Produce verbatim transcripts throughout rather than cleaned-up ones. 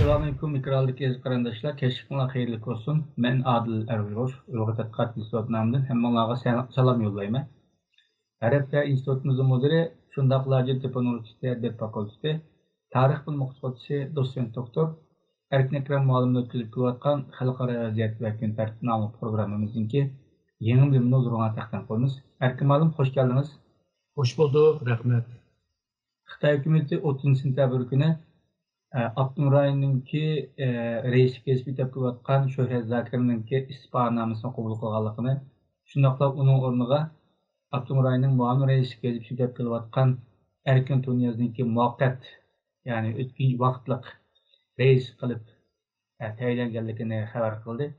ئەسسالامۇئەلەيكۇم، ئېكراندىكى ئەزىز قېرىنداشلار، كەچلىكىڭلار خەيرلىك بولسۇن. مەن ئادىل ئەر ئۇيغۇر، ئۇيغۇر تەتقىقات ئىنستىتۇتى نامىدىن ھەممىڭلارغا سەل-، سالام يوللايمەن. ھەر ھەپتە ئىنستىتۇتىمىزنىڭ مۇدىرى، شۇنداقلا ھاجەتتېپە ئۇنىۋېرسىتېتى ئەدەبىيات فاكۇلتېتى تارىخ بىلىم ئوقۇتقۇچىسى، دوتسېنت دوكتور ئەركىن ئەكرەم مۇئەللىمنى ئۆتكۈزۈپ كېلىۋاتقان خەلقئارا ۋەزىيەت ۋە كۈن تەرتىپ ناملىق پروگراممىمىزنىڭكى يېڭى بۆلۈمىنى ھۇزۇرۇڭلارغا تەقدىم قىلىمىز. ئەركىن مۇئەللىم، خوش كەلدىڭىز. خوش بولدۇق، رەھمەت. خىتاي ھۆكۈمىتى ئوتتۇزىنچى سېنتەبىر كۈنى، ئە، ئاپتونوم رايوننىڭكى، ئە، رەئىسلىك ۋەزىپىسى ئۆتەپ كېلىۋاتقان شۆھرەت زاكىرنىڭكى ئىستېپا نامىسىنى قوبۇل قىلغانلىقىنى، شۇنداقلا ئۇنىڭ ئورنىغا ئاپتونوم رايوننىڭ مۇئاۋىن رەئىسلىك ۋەزىپىسى ئۆتەپ كېلىۋاتقان ئەركىن تۇرنىيازنىڭكى مۇۋەققەت، يەنى ئۆتكۈنچى ۋاقىتلىق رەئىس قىلىپ، ئە، تەيىنلەنگەنلىكىنى خەۋەر قىلدى.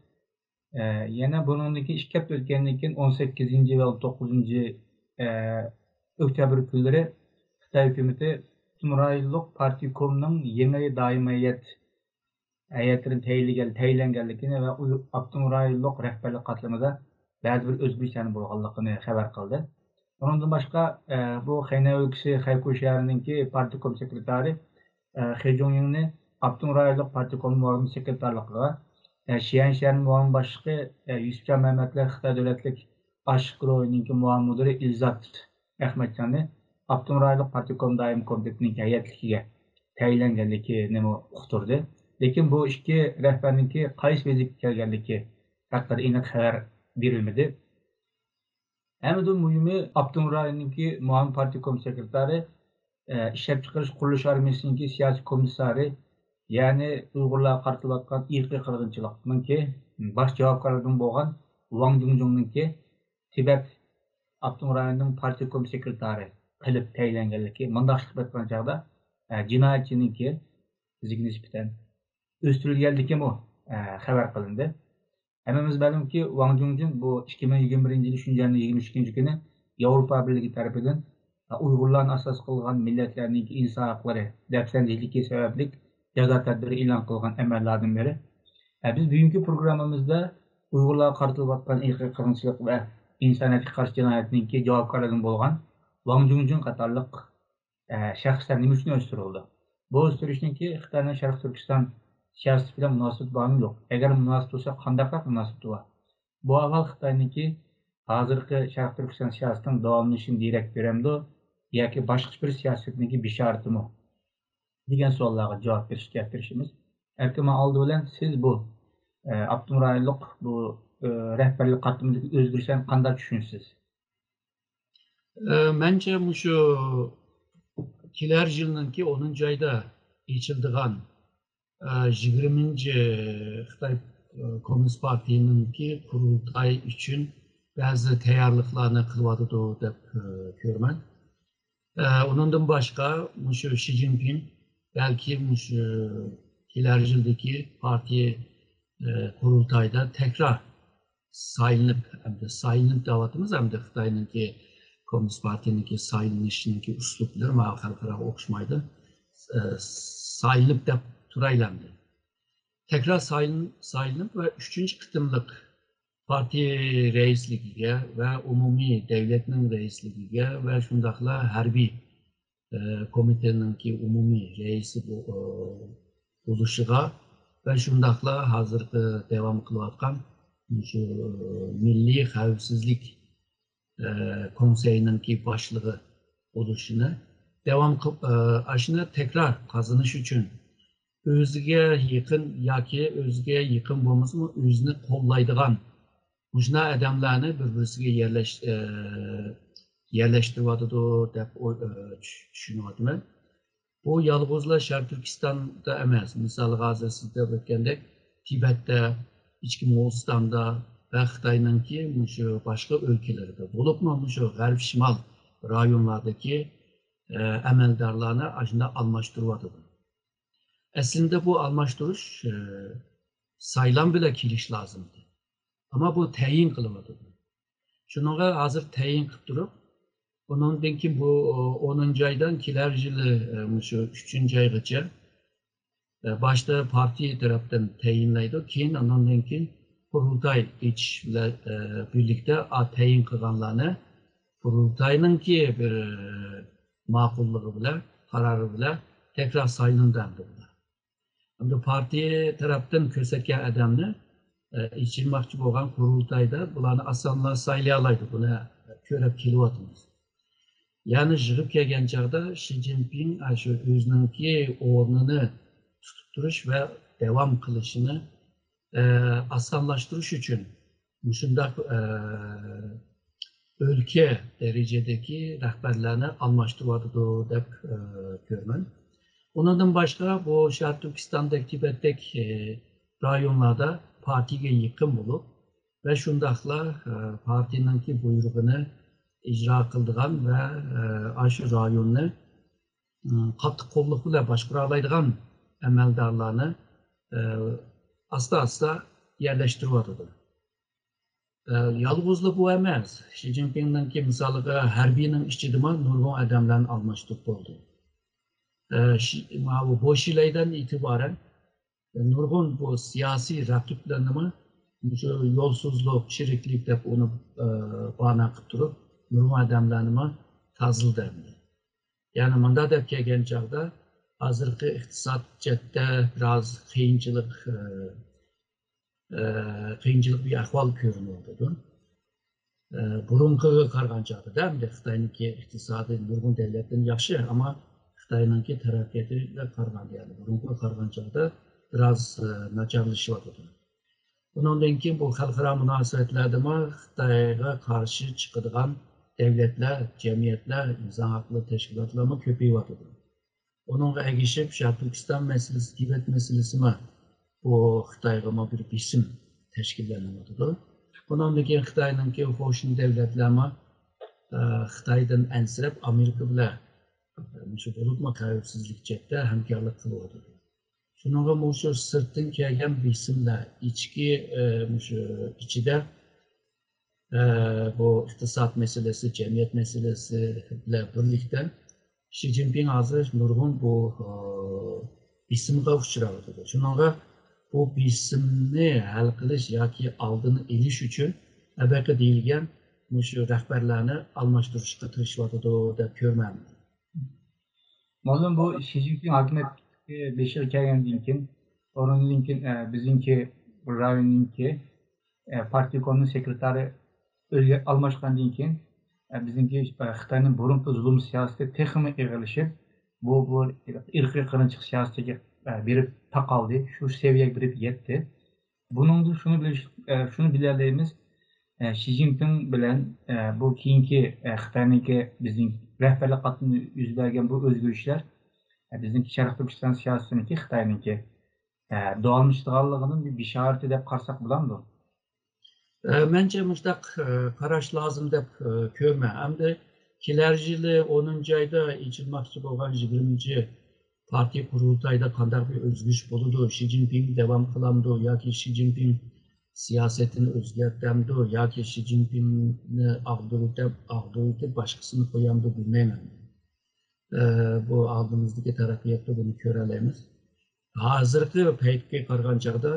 ئە، يەنە بۇنىڭدىن كېيىن ئىككى ھەپتە ئۆتكەندىن كېيىن، ئون سەككىزىنچى ۋە ئون توققۇزىنچى، ئە، ئۆكتەبىر كۈنلىرى خىتاي ھۆكۈمىتى پۈتۈن رايونلۇق پارتكومنىڭ يېڭى دائىمىي ھەيئەت، ھەيئەتلىرىنى تەيىنلىگەن، تەيىنلەنگەنلىكىنى ۋە ئۇ ئاپتونوم رايونلۇق رەھبەرلىك قاتلىمىدا بەزى بىر ئۆزگىرىشلەرنىڭ بولغانلىقىنى خەۋەر قىلدى. ئۇنىڭدىن باشقا، ئە، بۇ خېنەن ئۆلكىسى خەيكۇ شەھىرىنىڭكى پارتكوم سېكرېتارى، ئە، خې جۇڭيىڭنى ئاپتونوم رايونلۇق پارتكوم مۇئاۋىن سېكرېتارلىقىغا، ئە، شيەن شەھەر مۇئاۋىن باشلىقى، ئە، يۈسۈپجان مەمەتلەر خىتاي دۆلەتلىك ئاشلىق گۇرۇھىنىڭكى مۇئاۋىن مۇدىرى ئىلزات ئەخمەتجاننى ئاپتونوم رايونلۇق پارتكوم دائىمىي كومىتېتىنىڭكى ھەيئەتلىكىگە تەيىنلەنگەنلىكىنىمۇ ئۇقتۇردى. لېكىن بۇ ئىككى رەھبەرنىڭكى قايسى ۋەزىپىگە كەلگەنلىكى ھەققىدە ئېنىق خەۋەر بېرىلمىدى. ھەممىدىن مۇھىمى، ئاپتونوم رايوننىڭكى مۇئاۋىن پارتكوم سېكرېتارى، ئە، ئىشلەپچىقىرىش قۇرۇلۇش ئارمىيىسىنىڭكى سىياسىي كومىسسارى، يەنى ئۇيغۇرلارغا قارىتىلىۋاتقان ئىرقىي قىرغىنچىلىقنىڭكى باش جاۋابكارلىرىدىن بولغان ۋاڭ جۇڭجۇڭنىڭكى تىبەت ئاپتونوم رايونىنىڭ پارتكوم سېكرېتارى قىلىپ تەيىنلەنگەنلىكى مۇنداق چىقىپ ئېيتقان چاغدا، ئە، جىنايەتچىنىڭكى بىزگە نىسبەتەن ئۆستۈرۈلگەنلىكىمۇ، ئە، خەۋەر قىلىندى. ھەممىمىز مەلۇمكى، ۋاڭ جۇڭجۇن بۇ ئىككى مىڭ يىگىرمە بىرىنچى يىل ئۈچىنچى ئاينىڭ يىگىرمە ئىككىنچى كۈنى ياۋروپا بىرلىكى تەرىپىدىن ئۇيغۇرلارنى ئاساس قىلغان مىللەتلەرنىڭكى ئىنسان ھەقلىرى دەپسەندىچىلىكى سەۋەبلىك جازا تەدبىرى ئېلان قىلغان ئەمەللاردىن بىرى. ئە، بىز بۈگۈنكى پروگراممىمىزدا ئۇيغۇرلارغا قارىتىلىۋاتقان ئىرقىي قىرغىنچىلىق ۋە ئىنسانىيەتكە قارشى جىنايەتنىڭكى جاۋابكارلىرىدىن بولغان ۋاڭ جۇڭجۇن قاتارلىق ئە، شەخسلەر نېمە ئۈچۈن ئۆستۈرۈلدى؟ بۇ ئۆستۈرۈشنىڭكى خىتاينىڭ شەرقىي تۈركىستان سىياسىتى بىلەن مۇناسىۋىتى بارمۇ يوق؟ ئەگەر مۇناسىۋىتى بولسا، قانداقراق مۇناسىۋىتى بار؟ بۇ ئەھۋال خىتاينىڭكى ھازىرقى شەرقىي تۈركىستان سىياسىتىنىڭ داۋاملىشىشىدىن دېرەك بېرەمدۇ ياكى باشقىچە بىر سىياسەتنىڭكى بېشارىتىمۇ؟ دېگەن سوئاللارغا جاۋاب بېرىشكە تىرىشىمىز. ئەركىن، مانا ئالدى بىلەن سىز بۇ، ئە، ئاپتونوم رايونلۇق بۇ، ئە، رەھبەرلىك قاتلىمىدىكى ئۆزگىرىشلەرنى قانداق چۈشىنىسىز؟ ئە، مەنچە مۇشۇ كېلەر يىلنىڭكى ئونىنچى ئايدا ئېچىلىدىغان، ئە، يىگىرمىنچى خىتاي، ئە، كوممۇنىست پارتىيىنىڭكى قۇرۇلتاي ئۈچۈن بەزى تەييارلىقلارنى قىلىۋاتىدۇ دەپ، ئە، كۆرىمەن. ئە، ئۇنىڭدىن باشقا مۇشۇ شى جىنپىڭ بەلكى مۇشۇ كېلەر يىلدىكى پارتىيە، ئە، قۇرۇلتايدا تەكرار سايلىنىپ، ئەمدى سايلىنىپ دەۋاتىمىز، ئەمدى خىتاينىڭكى كوممۇنىست پارتىيىنىڭكى سايلىنىشىنىڭكى ئۇسلۇبلىرى ماۋۇ خەلقئاراغا ئوخشىمايدۇ. ئە، سايلىنىپ دەپ تۇرايلى ئەمدى. تەكرار سايلىن-، سايلىنىپ ۋە ئۈچىنچى قېتىملىق پارتىيە رەئىسلىكىگە ۋە ئومۇمىي دەۋلەتنىڭ رەئىسلىكىگە ۋە شۇنداقلا ھەربىي، ئە، كومىتېتنىڭكى ئومۇمىي رەئىسى بو-، ئە، بولۇشىغا ۋە شۇنداقلا ھازىرقى داۋام قىلىۋاتقان شۇ، ئە، مىللىي خەۋپسىزلىك، ئە، كونسېيىنىڭكى باشلىقى بولۇشىنى داۋام قىلىپ، ئە، ئاشۇنى تەكرار قازىنىش ئۈچۈن ئۆزىگە يېقىن ياكى ئۆزىگە يېقىن بولمىسىمۇ، ئۆزىنى قوللايدىغان مۇشۇنداق ئادەملەرنى بىر-بىرسىگە يەرلەش-، ئە، يەرلەشتۈرۈۋاتىدۇ دەپ ئوي-، ئە، چۈش-، چۈشىنىۋاتىمەن. بۇ يالغۇزلا شەرقىي تۈركىستاندا ئەمەس، مىسالغا ھازىر سىز دەپ ئۆتكەندەك، تىبەتتە، ئىچكى موغۇلىستاندا ۋە خىتاينىڭكى مۇشۇ باشقا ئۆلكىلىرىدە، بولۇپمۇ مۇشۇ غەرب شىمال رايونلاردىكى، ئە، ئەمەلدارلارنى ئاشۇنداق ئالماشتۇرۇۋاتىدۇ. ئەسلىندە بۇ ئالماشتۇرۇش، ئە، سايلام بىلەن كېلىشى لازىمدى. ئەمما بۇ تەيىن قىلىۋاتىدۇ. شۇنىڭغا ھازىر تەيىن قىلىپ تۇرۇپ، ئۇنىڭدىن كېيىن بۇ، ئە، ئونىنچى ئايدىن كېلەر يىلى، ئە، مۇشۇ ئۈچىنچى ئايغىچە، ئە، باشتا پارتىيە تەرەپتىن تەيىنلەيدۇ. كېيىن ئاندىن كېيىن قۇرۇلتاي ئېچىش بىلەن، ئە، بىرلىكتە، ئا، تەيىن قىلغانلارنى قۇرۇلتاينىڭكى بىر، ئە، ماقۇللۇقى بىلەن، قارارى بىلەن تەكرار سايلىنىدۇ ئەمدى بۇلار. ئەمدى پارتىيە تەرەپتىن كۆرسەتكەن ئادەمنى ئېچىلماقچى بولغان قۇرۇلتايدا بۇلارنى ئاسانلا سايلىيالايدۇ. بۇنى كۆرۈپ كېلىۋاتىمىز. يەنى يىغىپ كەلگەن چاغدا شى جىنپىڭ شۇ ئۆزىنىڭكى ئورنىنى تۇتۇپ تۇرۇش ۋە داۋام قىلىشىنى ئاسانلاشتۇرۇش ئۈچۈن مۇشۇنداق ئۆلكە دەرىجىدىكى رەھبەرلەرنى ئالماشتۇرۇۋاتىدۇ دەپ كۆرىمەن. ئۇنىڭدىن باشقا، بۇ شەرقىي تۈركىستاندەك، تىبەتتەك رايونلاردا پارتىيەگە يېقىن بولۇپ ۋە شۇنداقلا پارتىيەنىڭكى بۇيرۇقىنى ئىجرا قىلىدىغان ۋە ئاشۇ رايوننى قاتتىق قوللۇق بىلەن باشقۇرالايدىغان ئەمەلدارلارنى ئاستا ئاستا يەرلەشتۈرۈۋاتىدۇ. يالغۇزلا بۇ ئەمەس، شى جىنپىڭنىڭكى مىسالىغا ھەربىينىڭ ئىچىدىمۇ نۇرغۇن ئادەملەرنى ئالماشتۇرۇپ بولدى. بۇ شىلەيدىن ئېتىبارەن نۇرغۇن بۇ سىياسىي رەقىبلەرنىمۇ مۇشۇ يولسۇزلۇق، چىرىكلىك دەپ ئۇنى باھانە قىلىپ تۇرۇپ، نۇرغۇن ئادەملەرنىمۇ تازىلىدى. يەنى مۇنداق دەپ كەلگەن چاغدا، ھازىرقى ئىقتىساد جەھەتتە بىراز قىيىنچىلىق، قىيىنچىلىق بىر ئەھۋال كۆرۈنۈۋاتىدۇ. بۇرۇنقىغا قارىغان چاغدا، ئەمدى خىتاينىڭكى ئىقتىسادى نۇرغۇن دۆلەتتىن ياخشى، ئەمما خىتاينىڭكى تەرەققىياتىغا قارىغاندا، يەنى بۇرۇنقىغا قارىغان چاغدا بىراز ناچارلىشىۋاتىدۇ. بۇنىڭدىن كېيىن بۇ خەلقئارا مۇناسىۋەتلەردىمۇ خىتايغا قارشى چىقىدىغان دۆلەتلەر، جەمئىيەتلەر، ئىنسان ھەقلىرى تەشكىلاتلىرىمۇ كۆپىيىۋاتىدۇ. ئۇنىڭغا ئەگىشىپ، شەرقىي تۈركىستان مەسىلىسى، تىبەت مەسىلىسىمۇ بۇ خىتايغىمۇ بىر بېسىم تەشكىللەنىۋاتىدۇ. بۇنىڭدىن كېيىن خىتاينىڭكى قوشنا دۆلەتلەرمۇ خىتايدىن ئەنسىرەپ، ئامېرىكا بىلەن مۇشۇ بولۇپمۇ خەۋپسىزلىك جەھەتتە ھەمكارلىق قىلىۋاتىدۇ. شۇنىڭغا مۇشۇ سىرتتىن كەلگەن بېسىملار ئىچكى، مۇشۇ ئىچىدە، بۇ ئىقتىساد مەسىلىسى، جەمئىيەت مەسىلىسى بىلەن بىرلىكتە شى جىنپىڭ ھازىر نۇرغۇن بۇ بېسىمغا ئۇچراۋاتىدۇ. شۇنىڭغا بۇ بېسىمنى ھەل قىلىش ياكى ئالدىنى ئېلىش ئۈچۈن ئەبەقە دېيىلگەن مۇشۇ رەھبەرلەرنى ئالماشتۇرۇشقا تىرىشىۋاتىدۇ دەپ كۆرىمەن. مۇئەللىم، بۇ شى جىنپىڭ ھاكىمىيەتكە بېشىغا كەلگەندىن كېيىن، ئورنىدىن كېيىن، ئە، بىزنىڭكى رايوننىڭكى، ئە، پارتكومنىڭ سېكرېتارى ئۆزگە-، ئالماشقاندىن كېيىن، ئە، بىزنىڭكى، ئە، خىتاينىڭ بۇرۇنقى زۇلۇم سىياسىتى تېخىمۇ ئېغىرلىشىپ، بۇ، بۇ ئىرقىي قىرغىنچىلىق سىياسىتىگە، ئە، بېرىپ تاقالدى، شۇ سەۋىيەگە بېرىپ يەتتى. بۇنىڭدىن شۇنى بىلىش، ئە، شۇنى بىلەلەيمىز، ئە، شى جىنپىڭ بىلەن، ئە، بۇ كېيىنكى، ئە، خىتاينىڭكى بىزنىڭ رەھبەرلىك قاتلىمىدا يۈز بەرگەن بۇ ئۆزگىرىشلەر، ئە، بىزنىڭكى شەرقىي تۈركىستان سىياسىتىنىڭكى، خىتاينىڭكى، ئە، داۋاملىشىدىغانلىقىنىڭ بىر بېشارىتى دەپ قارىساق بولامدۇ؟ ئە، مەنچە مۇشۇنداق، ئە، قاراش لازىم دەپ، ئە، كۆرىمەن. ئەمدى كېلەر يىلى ئونىنچى ئايدا ئېچىلماقچى بولغان يىگىرمىنچى پارتىيە قۇرۇلتايىدا قانداق بىر ئۆزگىرىش بولىدۇ؟ شى جىنپىڭ داۋام قىلامدۇ ياكى شى جىنپىڭ سىياسىتىنى ئۆزگەرتەمدۇ ياكى شى جىنپىڭنى ئاغدۇرۇۋېتىپ، ئاغدۇرۇۋېتىپ باشقىسىنى قويامدۇ بىلمەيمەن. ئە، بۇ ئالدىمىزدىكى تەرەققىياتتا بۇنى كۆرەلەيمىز. ھازىرقى پەيتكە قارىغان چاغدا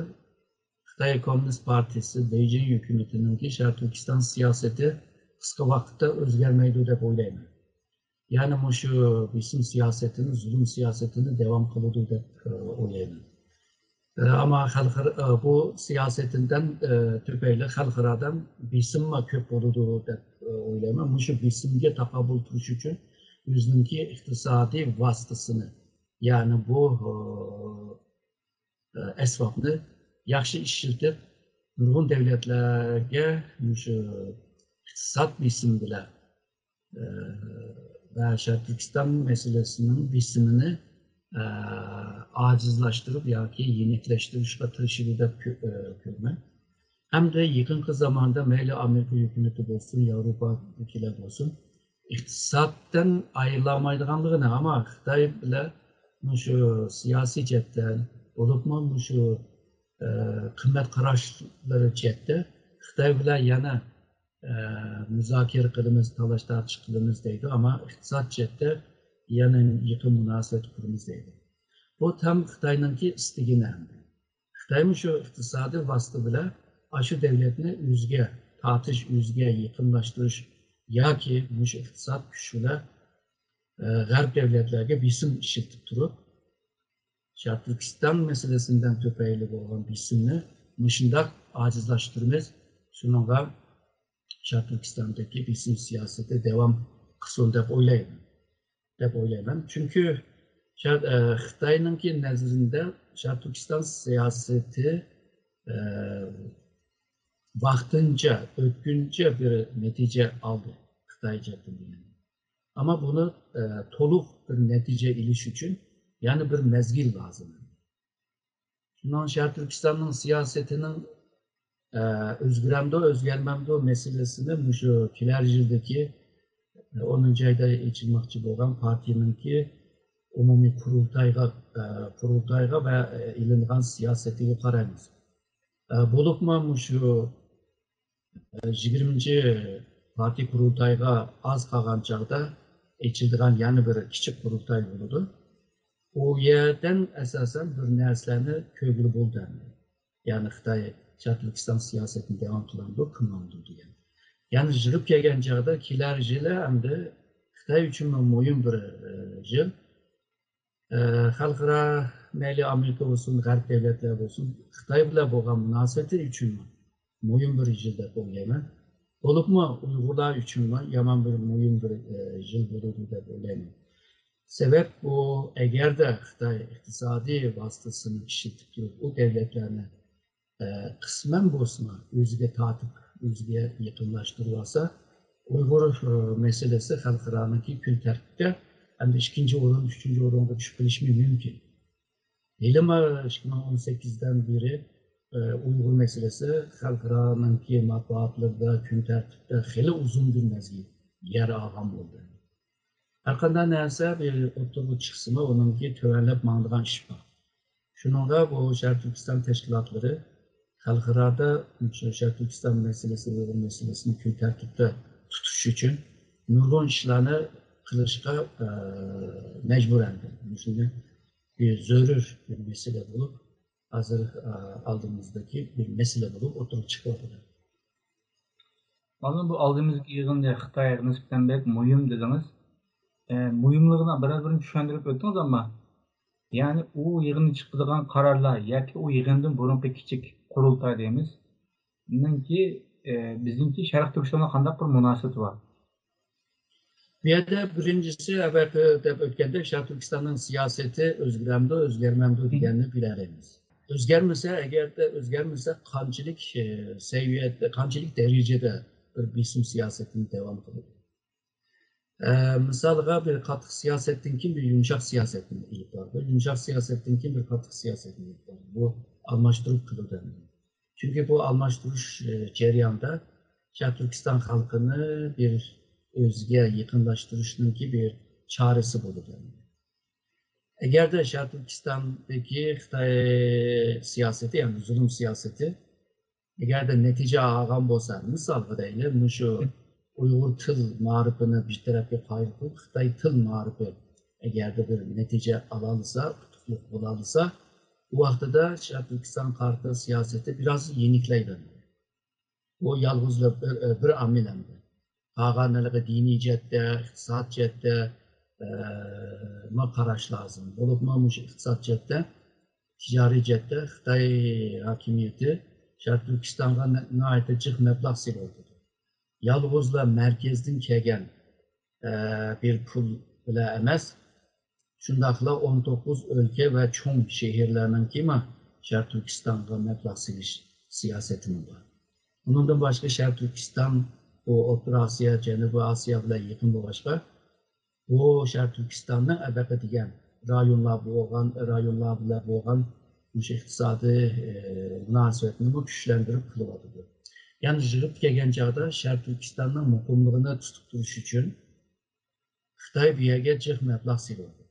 خىتاي كوممۇنىست پارتىيىسى بېيجىڭ ھۆكۈمىتىنىڭكى شەرقىي تۈركىستان سىياسىتى قىسقا ۋاقىتتا ئۆزگەرمەيدۇ دەپ ئويلايمەن. يەنى مۇشۇ بېسىم سىياسىتىنى، زۇلۇم سىياسىتىنى داۋام قىلىدۇ دەپ، ئە، ئويلايمەن. ئە، ئەمما خەلقئارا، ئە، بۇ سىياسىتىدىن، ئە، تۈپەيلى خەلقئارادا بېسىممۇ كۆپ بولىدۇ دەپ، ئە، ئويلايمەن. مۇشۇ بېسىمگە تاقابىل تۇرۇش ئۈچۈن ئۆزىنىڭكى ئىقتىسادىي ۋاسىتىسىنى، يەنى بۇ، ئە، ئەسۋابنى ياخشى ئىشلىتىپ، نۇرغۇن دۆلەتلەرگە مۇشۇ ئىقتىساد بېسىمى بىلەن، ئە، ۋە شەرقىي تۈركىستان مەسىلىسىنىڭ بېسىمىنى، ئە، ئاجىزلاشتۇرۇپ ياكى يېنىكلەشتۈرۈشكە تىرىشىدۇ دەپ كۆ-، ئە، كۆرىمەن. ھەمدە يېقىنقى زاماندا مەيلى ئامېرىكا ھۆكۈمىتى بولسۇن، ياۋروپادىكىلەر بولسۇن، ئىقتىسادتىن ئايرىلالمايدىغانلىقىنى، ئەمما خىتاي بىلەن مۇشۇ سىياسىي جەھەتتە، بولۇپمۇ مۇشۇ، ئە، قىممەت قاراشلىرى جەھەتتە خىتاي بىلەن يەنە، ئە، مۇزاكىرە قىلىمىز، تالاش-تارتىش قىلىمىز دەيدۇ، ئەمما ئىقتىساد جەھەتتە يەنە يېقىن مۇناسىۋەت قۇرىمىز دەيدۇ. بۇ تام خىتاينىڭكى ئىستىگىنى ئەمدى. خىتاي مۇشۇ ئىقتىسادىي ۋاسىتە بىلەن ئاشۇ دۆلەتنى ئۆزىگە تارتىش، ئۆزىگە يېقىنلاشتۇرۇش ياكى مۇشۇ ئىقتىساد كۈچ بىلەن، ئە، غەرب دۆلەتلەرگە بېسىم ئىشلىتىپ تۇرۇپ، شەرقىي تۈركىستان مەسىلىسىدىن تۈپەيلى بولغان بېسىمنى مۇشۇنداق ئاجىزلاشتۇرىمىز. شۇنىڭغا شەرقىي تۈركىستاندىكى بېسىم سىياسىتى داۋام قىلسۇن دەپ ئويلايمەن. دەپ ئويلايمەن. چۈنكى شەر-، ئە، خىتاينىڭكى نەزىرىدە شەرقىي تۈركىستان سىياسىتى، ئە، ۋاقتىنچە، ئۆتكۈنچە بىر نەتىجە ئالدى خىتاي جەھەتتىن دېگەن. ئەمما بۇنى، ئە، تولۇق بىر نەتىجە ئېلىش ئۈچۈن يەنە بىر مەزگىل لازىم. شۇنىڭ شەرقىي تۈركىستاننىڭ سىياسىتىنىڭ، ئە، ئۆزگىرەمدۇ، ئۆزگەرمەمدۇ مەسىلىسىنى مۇشۇ كېلەر يىلدىكى، ئە، ئونىنچى ئايدا ئېچىلماقچى بولغان پارتىيىنىڭكى ئومۇمىي قۇرۇلتايغا، ئە، قۇرۇلتايغا ۋە، ئە، ئېلىنغان سىياسىتىگە قارايمىز. ئە، بولۇپمۇ مۇشۇ يىگىرمىنچى پارتىيە قۇرۇلتايىغا ئاز قالغان چاغدا ئېچىلىدىغان يەنە بىر كىچىك قۇرۇلتاي بولىدۇ. ئۇ يەردىن ئاساسەن بىر نەرسىلەرنى كۆرگىلى بولىدۇ ئەمدى. يەنى خىتاي شەرقىي تۈركىستان سىياسىتىنى داۋام قىلامدۇ، قىلمامدۇ دېگەن. يەنى يىغىپ كەلگەن چاغدا كېلەر يىلى ئەمدى خىتاي ئۈچۈنمۇ مۇھىم بىر، ئە، يىل. ئە، خەلقئارا مەيلى ئامېرىكا بولسۇن، غەرب دۆلەتلەر بولسۇن، خىتاي بىلەن بولغان مۇناسىۋىتى ئۈچۈنمۇ مۇھىم بىر يىل دەپ ئويلايمەن. بولۇپمۇ ئۇيغۇرلار ئۈچۈنمۇ يامان بىر مۇھىم بىر، ئە، يىل بولىدۇ دەپ ئويلايمەن. سەۋەب بۇ، ئەگەردە خىتاي ئىقتىسادىي ۋاسىتىسىنى ئىشلىتىپ تۇرۇپ، ئۇ دۆلەتلەرنى ئە، قىسمەن بولسىمۇ ئۆزىگە تارتىپ، ئۆزىگە يېقىنلاشتۇرۇۋالسا، ئۇيغۇر، ئە، مەسىلىسى خەلقئارانىڭكى كۈن تەرتىپتە ئەمدى ئىككىنچى ئورۇن، ئۈچىنچى ئورۇنغا چۈشۈپ قېلىشى مۇمكىن. ھېلىمۇ ئىككى مىڭ ئون سەككىزدىن بېرى، ئە، ئۇيغۇر مەسىلىسى خەلقئارانىڭكى مەتبۇئاتلىرىدا كۈن تەرتىپتە خېلى ئۇزۇن بىر مەزگىل يەر ئالغان بولدى. ھەرقانداق نەرسە بىر ئوتتۇرىغا چىقسىمۇ، ئۇنىڭكى تۆۋەنلەپ ماڭىدىغان ئىش بار. شۇنىڭغا بۇ شەرقىي تۈركىستان تەشكىلاتلىرى خەلقئارادا شۇ شەرقىي تۈركىستان مەسىلىسى، ئۇيغۇر مەسىلىسىنى كۈن تەرتىپتە تۇتۇش ئۈچۈن نۇرغۇن ئىشلارنى قىلىشقا، ئە، مەجبۇر ئەمدى. مۇشۇنى بىر زۆرۈر بىر مەسىلە بولۇپ، ھازىر، ئە، ئالدىمىزدىكى بىر مەسىلە بولۇپ ئوتتۇرىغا چىقىۋاتىدۇ. مانا بۇ ئالدىمىزدىكى يىغىن خىتايغا نىسبەتەن بەك مۇھىم دېدىڭىز. ئە، مۇھىملىقىنى بىر-بىرىنى چۈشەندۈرۈپ ئۆتتىڭىز، ئەمما يەنى ئۇ يىغىندا چىقىدىغان قارارلار ياكى ئۇ يىغىندىن بۇرۇنقى كىچىك قۇرۇلتاي دەيمىز، نىڭكى، ئە، بىزنىڭكى شەرقىي تۈركىستانغا قانداق بىر مۇناسىۋىتى بار؟ بۇ يەردە بىرىنچىسى، ئەۋەتى دەپ ئۆتكەندەك، شەرقىي تۈركىستاننىڭ سىياسىتى ئۆزگىرەمدۇ، ئۆزگەرمەمدۇ دېگەننى بىلەلەيمىز. ئۆزگەرمىسە، ئەگەردە ئۆزگەرمىسە، قانچىلىك، ئە، سەۋىيەدە، قانچىلىك دەرىجىدە بىر بېسىم سىياسىتىنى داۋام قىلىدۇ؟ ئە، مىسالغا، بىر قاتتىق سىياسەتتىن كېيىن بىر يۇمشاق سىياسەتنى ئېلىپ بارىدۇ. يۇمشاق سىياسەتتىن كېيىن بىر قاتتىق سىياسەتنى ئېلىپ بارىدۇ. بۇ ئالماشتۇرۇپ قىلىدۇ. چۈنكى بۇ ئالماشتۇرۇش، ئە، جەريانىدا شەرقىي تۈركىستان خەلقىنى بىر ئۆزىگە يېقىنلاشتۇرۇشنىڭكى بىر چارىسى بولىدۇ. ئەگەردە شەرقىي تۈركىستاندىكى خىتاي سىياسىتى، يەنى زۇلۇم سىياسىتى ئەگەردە نەتىجە ئالغان بولسا، مىسالغا دەيلى، مۇشۇ ئۇيغۇر تىل مائارىپىنى بىر تەرەپكە قايرىپ قويۇپ، خىتاي تىل مائارىپى ئەگەردە بىر نەتىجە ئالالىسا، ئۇتۇقلۇق بولالىسا، ئۇ ۋاقتىدا شەرقىي تۈركىستان قارىتا سىياسىتى بىراز يېنىكلەيدۇ. بۇ يالغۇزلا بىر، بىر ئامىل ئەمدى. قالغان ھېلىقى دىنىي جەھەتتە، ئىقتىساد جەھەتتە، ئە، ما قاراش لازىم. بولۇپمۇ مۇشۇ ئىقتىساد جەھەتتە، تىجارىي جەھەتتە خىتاي ھاكىمىيىتى شەرقىي تۈركىستانغا نە-، ناھايىتى جىق مەبلەغ سېلىۋاتىدۇ. يالغۇزلا مەركەزدىن كەلگەن، ئە، بىر پۇل بىلەن ئەمەس، شۇنداقلا ئون توققۇز ئۆلكە ۋە چوڭ شەھەرلەرنىڭكىمۇ شەرقىي تۈركىستانغا مەبلەغ سېلىش سىياسىتىمۇ بار. ئۇنىڭدىن باشقا شەرقىي تۈركىستان بۇ ئوتتۇرا ئاسىيا، جەنۇبىي ئاسىيا بىلەن يېقىن بولغاچقا، بۇ شەرقىي تۈركىستاننىڭ ئەبەقە دېگەن رايونلار بولغان، رايونلار بىلەن بولغان مۇشۇ ئىقتىسادىي، ئى، مۇناسىۋەتنىمۇ كۈچلەندۈرۈپ قىلىۋاتىدۇ. يەنى يىغىپ كەلگەن چاغدا شەرقىي تۈركىستاننىڭ مۇقىملىقىنى تۇتۇپ تۇرۇش ئۈچۈن خىتاي بۇ يەرگە جىق مەبلەغ سېلىۋاتىدۇ.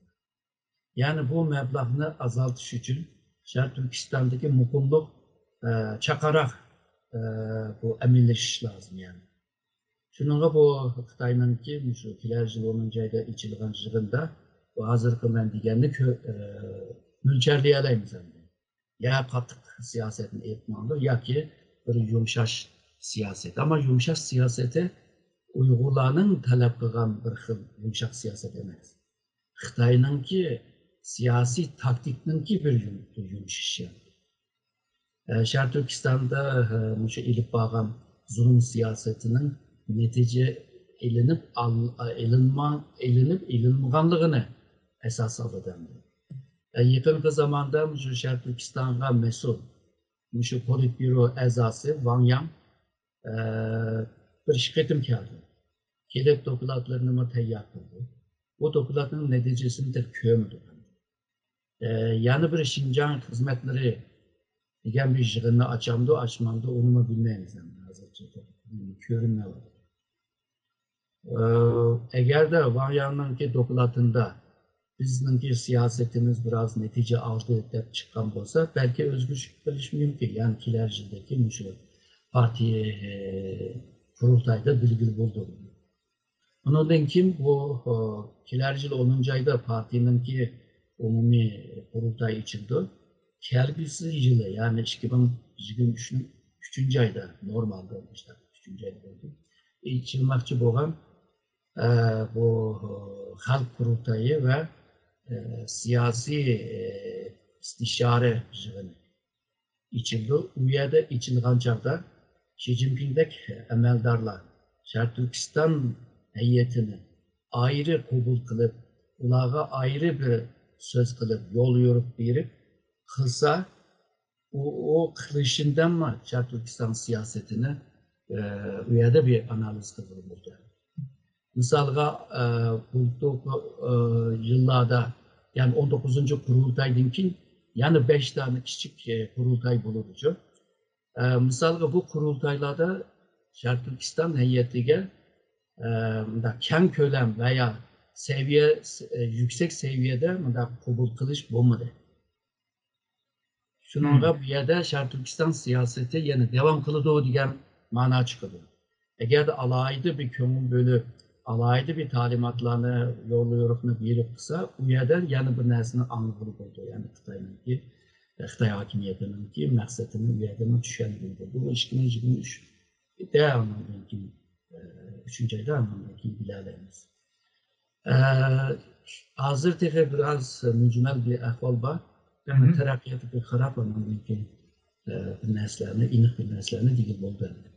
يەنى بۇ مەبلەغنى ئازالتىش ئۈچۈن شەرقىي تۈركىستاندىكى مۇقىملىق، ئە، چاقاراق، ئە، بۇ ئەمەلىيلىشىش لازىم يەنى. شۇنىڭغا بۇ خىتاينىڭكى مۇشۇ كېلەر يىل ئونىنچى ئايدا ئېچىلغان يىغىندا بۇ ھازىرقى مەن دېگەننى كۆ-، ئە، مۆلچەرلىيەلەيمىز ئەمدى. يا قاتتىق سىياسەتنى ئېلىپ ماڭىدۇ ياكى بىر يۇمشاش سىياسەت. ئەمما يۇمشاش سىياسىتى ئۇيغۇرلارنىڭ تەلەپ قىلغان بىر خىل يۇمشاق سىياسەت ئەمەس. خىتاينىڭكى سىياسىي تاكتىكىنىڭكى بىر يۇم-، يۇمشىشى. ئە، شەرقىي تۈركىستاندا، ئە، مۇشۇ ئېلىپ بارغان زۇلۇم سىياسىتىنىڭ نەتىجە ئېلىنىپ ئال-، ئېلىنما-، ئېلىنىپ ئېلىنمىغانلىقىنى ئاساس ئالىدۇ ئەمدى. ئە، يېقىنقى زاماندا مۇشۇ شەرقىي تۈركىستانغا مەسئۇل، مۇشۇ پولىتبيۇرو ئەزاسى ۋاڭ ياڭ، ئە، بىر ئىككى قېتىم كەلدى. كېلىپ دوكلاتلىرىنىمۇ تەييار قىلدى. بۇ دوكلاتنىڭ نەتىجىسىنى تېخى كۆرمىدۇق. ئە، يەنە بىر شىنجاڭ خىزمەتلىرى دېگەن بىر يىغىننى ئاچامدۇ، ئاچمامدۇ، ئۇنىمۇ بىلمەيمىز ئەمدى ھازىرچە. كۆرۈنمەيۋاتىدۇ. ئە، ئەگەردە ۋاڭ ياڭنىڭكى دوكلاتىندا بىزنىڭكى سىياسىتىمىز بىراز نەتىجە ئالدى دەپ چىققان بولسا، بەلكى ئۆزگىرىش بولۇشى مۇمكىن. يەنى كېلەر يىلدىكى مۇشۇ پارتىيە، ئە، قۇرۇلتايدا بىلگىلى بولىدۇ. ئۇنىڭدىن كېيىن بۇ، ئە، كېلەر يىل ئونىنچى ئايدا پارتىيىنىڭكى ئومۇمىي قۇرۇلتايى ئېچىلىدۇ. كەلگۈسى يىلى، يەنى ئىككى مىڭ يىگىرمە ئۈچنىڭ ئۈچىنچى ئايدا، نورمالدا ئۈچىنچى ئايدا بولدى. ئېچىلماقچى بولغان، ئە، بۇ خەلق قۇرۇلتىيى ۋە، ئە، سىياسىي، ئە، ئىستىشارە يىغىنى ئېچىلىدۇ. ئۇ يەردە ئېچىلغان چاغدا شى جىنپىڭدەك ئەمەلدارلار شەرقىي تۈركىستان ھەيئىتىنى ئايرى قوبۇل قىلىپ، ئۇلارغا ئايرى بىر سۆز قىلىپ، يول يورۇق بېرىپ قىلسا، ئۇ، ئۇ قىلىشىندىنمۇ شەرقىي تۈركىستان سىياسىتىنى، ئە، ئۇ يەردە بىر ئانالىز قىلغىلى بولىدۇ. مىسالغا، ئە، بۇلتۇرقى، ئە، يىللاردا، يەنى ئون توققۇزىنچى قۇرۇلتايدىن كېيىن يەنە بەش دانە كىچىك، ئە، قۇرۇلتاي بولىدۇچۇ. ئە، مىسالغا، بۇ قۇرۇلتايلاردا شەرقىي تۈركىستان ھەيئىتىگە، ئە، مۇنداق كەڭ كۆلەم ۋە يا سەۋىيە، ئە، يۈكسەك سەۋىيەدە مۇنداق قوبۇل قىلىش بولمىدى. شۇنىڭغا بۇ يەردە شەرقىي تۈركىستان سىياسىتى يەنە داۋام قىلىدۇ دېگەن مانا چىقىدۇ. ئەگەردە ئالاھىدە بىر كۆڭۈل بۆلۈپ، ئالاھىدە بىر تەلىماتلارنى، يول يورۇقنى بېرىپ قىلسا، ئۇ يەردە يەنە بىر نەرسىنى ئاڭلىغىلى بولىدۇ. يەنى خىتاينىڭكى، خىتاي ھاكىمىيىتىنىڭكى مەقسىتىنى ئۇ يەردىمۇ چۈشەنگىلى بولىدۇ. بۇ ئىككى مىڭ يىگىرمە ئۈچ ئىدى، ئۇنىڭدىن كېيىن، ئە، ئۈچىنچى ئايدا ئۇنىڭدىن كېيىن بىلەلەيمىز. ئە، ھازىر تېخى بىراز مۈجمەل بىر ئەھۋال بار. يەنى تەرەققىياتقا قاراپ ئاندىن كېيىن، ئە، بىر نەرسىلەرنى، ئېنىق بىر نەرسىلەرنى دېگىلى بولىدۇ ئەمدى.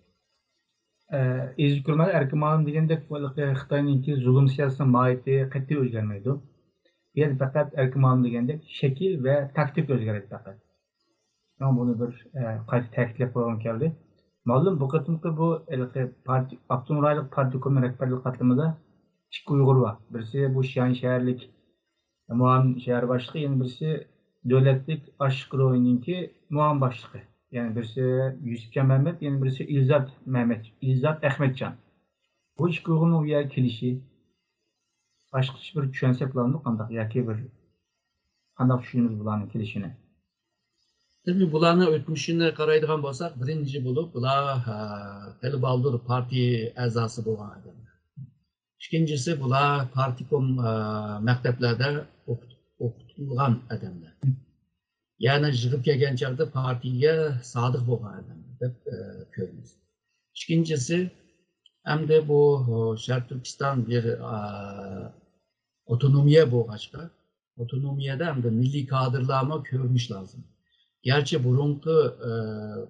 ئە، ئېزىز كۆرۈرمەنلەر، ئەركىن مۇئەللىم دېگەندەك، بۇ خىتاينىڭكى زۇلۇم سىياسىتىنىڭ ماھىيىتى قەتئىي ئۆزگەرمەيدۇ. بۇ يەردە پەقەت ئەركىن مۇئەللىم دېگەندەك شەكىل ۋە تاكتىكا ئۆزگەردى پەقەت. شۇڭا بۇنى بىر، ئە، قايتا تەكىتلەپ قويغۇم كەلدى. مۇئەللىم، بۇ قېتىمقى بۇ ھېلىقى پارتىي-، ئاپتونوم رايونلۇق پارتكومنىڭ رەھبەرلىك قاتلىمىدا ئىككى ئۇيغۇر بار. بىرسى بۇ شيەن شەھەرلىك مۇئاۋىن شەھەر باشلىقى، يەنە بىرسى دۆلەتلىك ئاشلىق روھىنىڭكى مۇئاۋىن باشلىقى. يەنى بىرسى يۈسۈپجان مەمەت، يەنە بىرسى ئىلزات مەمەت، ئىلزات ئەخمەتجان. بۇ ئىككى ئۇيغۇرنىڭ ئۇ يەرگە كېلىشى، باشقىچە بىر چۈشەنسەك بولامدۇ قانداق؟ ياكى بىر قانداق چۈشىنىمىز بۇلارنىڭ كېلىشىنى؟ تەبىئىي، بۇلارنىڭ ئۆتمۈشىنى قارايدىغان بولساق، بىرىنچى بولۇپ بۇلار، ئە، خېلى بالدۇر پارتىيە ئەزاسى بولغان ئادەملەر. ئىككىنچىسى، بۇلار پارتكوم، ئە، مەكتەپلەردە ئوقۇت-، ئوقۇتۇلغان ئادەملەر. يەنى يىغىپ كەلگەن چاغدا پارتىيەگە سادىق بولغان ئادەملەر دەپ، ئە، كۆرىمىز. ئىككىنچىسى، ئەمدى بۇ، ئە، شەرقىي تۈركىستان بىر، ئە، ئاپتونومىيە بولغاچقا، ئاپتونومىيەدە ئەمدى مىللىي كادىرلارمۇ كۆرۈنۈش لازىم. گەرچە بۇرۇنقى، ئە،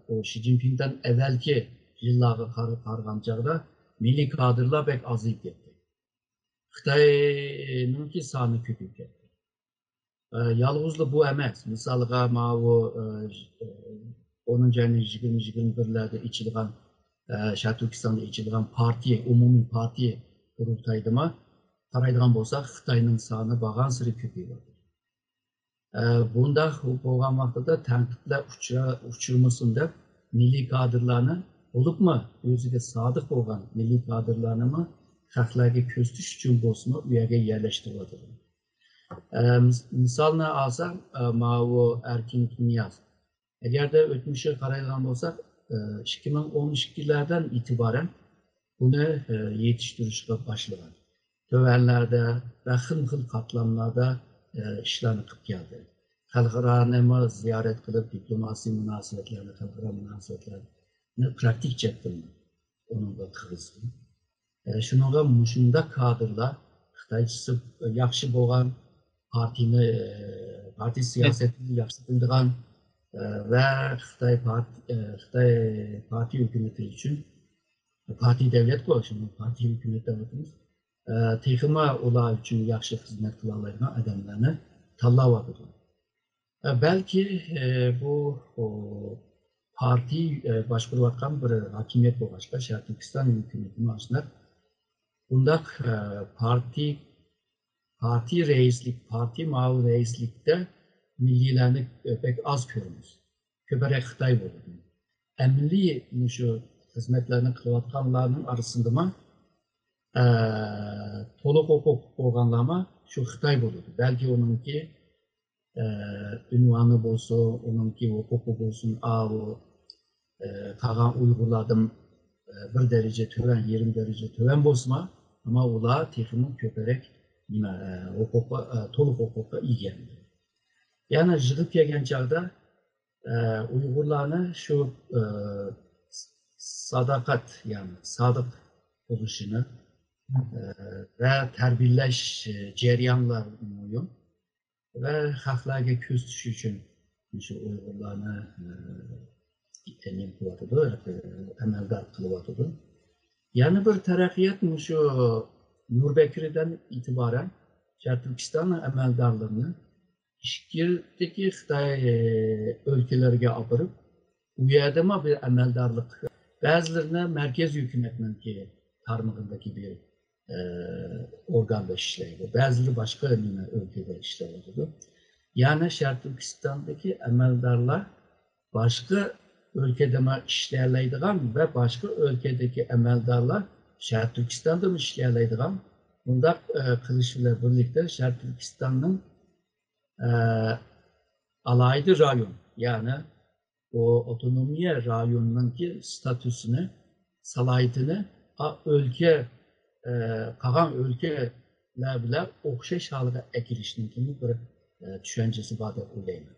بۇ شى جىنپىڭدىن ئەۋۋەلكى يىللارغا قارا-، قارىغان چاغدا مىللىي كادىرلار بەك ئازىيىپ كەتتى. خىتاينىڭكى سانى كۆپىيىپ كەتتى. ئە، يالغۇزلا بۇ ئەمەس. مىسالغا، ماۋۇ، ئە، ئونىنچى ئاينىڭ يىگىرمە، يىگىرمە بىرلەردە ئېچىلغان، ئە، شەرقىي تۈركىستاندا ئېچىلغان پارتىيە، ئومۇمىي پارتىيە قۇرۇلتايدىمۇ قارايدىغان بولساق، خىتاينىڭ سانى بارغانسېرى كۆپىيىۋاتىدۇ. ئە، بۇنداق بولغان ۋاقتىدا تەنقىدلەر ئۇچرا-، ئۇچرىمىسۇن دەپ، مىللىي كادىرلارنى، بولۇپمۇ ئۆزىگە سادىق بولغان مىللىي كادىرلارنىمۇ خەقلەرگە كۆرسىتىش ئۈچۈن بولسىمۇ ئۇ يەرگە يەرلەشتۈرۈۋاتىدۇ. ئە، مىس-، مىسالنى ئالساق، ئە، ماۋۇ ئەركىن تۇنىياز. ئەگەردە ئۆتمۈشىگە قارايدىغان بولساق، ئىككى مىڭ ئون ئىككىلەردىن ئېتىبارەن بۇنى يېتىشتۈرۈشكە باشلىغان. تۆۋەنلەردە ۋە خىلمۇ خىل قاتلاملاردا ئىشلارنى قىلىپ كەلدى. خەلقئارانىمۇ زىيارەت قىلىپ، دىپلوماسىي مۇناسىۋەتلەرنى، خەلقئارا مۇناسىۋەتلەرنى پراكتىك جەھەتتىن ئۇنىڭغا قىلغۇزدى. ئە، شۇنىڭغا مۇشۇنداق كادىرلار، خىتايچىسى ياخشى بولغان، پارتىيىنى، ئە، پارتىيە سىياسىتىنى ياخشى بىلىدىغان، ئە، ۋە خىتاي پارت-، ئە، خىتاي پارتىيە ھۆكۈمىتى ئۈچۈن، پارتىيە دەۋلەتكۇ، شۇڭا پارتىيە ھۆكۈمىتى دەۋاتىمىز. ئە، تېخىمۇ ئۇلار ئۈچۈن ياخشى خىزمەت قىلالايدىغان ئادەملەرنى تاللاۋاتىدۇ. ئە، بەلكى، ئە، بۇ، ئۇ، پارتىيە، ئە، باشقۇرۇۋاتقان بىر ھاكىمىيەت بولغاچقا، شەرقىي تۈركىستان ھۆكۈمىتىمۇ ئاشۇنداق، بۇنداق، ئە، پارتىيە، پارتىيە رەئىسلىك، پارتىيە مۇئاۋىن رەئىسلىكتە مىللىيلەرنى، ئە، بەك ئاز كۆرىمىز. كۆپرەك خىتاي بولىدۇ. ئەمەلىي مۇشۇ خىزمەتلەرنى قىلىۋاتقانلارنىڭ ئارىسىندىمۇ، ئە، تولۇق ھوقۇق بولغانلارمۇ شۇ خىتاي بولىدۇ. بەلكى ئۇنىڭكى، ئە، ئۇنۋانى بولسۇن، ئۇنىڭكى ھوقۇقى بولسۇن، ئاۋۇ، ئە، قالغان ئۇيغۇرلاردىن، ئە، بىر دەرىجە تۆۋەن، يېرىم دەرىجە تۆۋەن بولسىمۇ، ئەمما ئۇلار تېخىمۇ كۆپرەك نېمە، ئە، ھوقۇققا، ئە، تولۇق ھوقۇققا ئىگە. يەنى يىغىپ كەلگەن چاغدا، ئە، ئۇيغۇرلارنى شۇ، ئە، ساداقەت، يەنى سادىق بولۇشىنى، ئە، ۋە تەربىيەلەش، ئە، جەريانلار مۇھىم. ۋە خەقلەرگە كۆرسىتىش ئۈچۈن شۇ ئۇيغۇرلارنى، ئە، نېمە قىلىۋاتىدۇ، ئەمەلدار قىلىۋاتىدۇ. يەنە بىر تەرەققىيات مۇشۇ نۇربەكرىدىن ئېتىبارەن شەرقىي تۈركىستاننىڭ ئەمەلدارلىرىنى ئىچكىرىدىكى خىتاي، ئە، ئۆلكىلەرگە ئاپىرىپ، ئۇ يەردىمۇ بىر ئەمەلدارلىق، بەزىلىرىنى مەركەزىي ھۆكۈمەتنىڭكى تارمىقىدىكى بىر، ئە، ئورگاندا ئىشلەيدۇ. بەزىلىرى باشقا نېمە ئۆلكىدە ئىشلەۋاتىدۇ. يەنى شەرقىي تۈركىستاندىكى ئەمەلدارلار باشقا ئۆلكىدىمۇ ئىشلىيەلەيدىغان ۋە باشقا ئۆلكىدىكى ئەمەلدارلار شەرقىي تۈركىستاندىمۇ ئىشلىيەلەيدىغان، بۇنداق، ئە، قىلىش بىلەن بىرلىكتە شەرقىي تۈركىستاننىڭ، ئە، ئالاھىدە رايون، يەنى بۇ ئاپتونومىيە رايونىنىڭكى ستاتۇسىنى، سالاھىيىتىنى، ئا، ئۆلكە، ئە، قالغان ئۆلكىلەر بىلەن ئوخشاش ھالغا ئەكېلىشنىڭكىمۇ بىر، ئە، چۈشەنچىسى بار دەپ ئويلايمەن.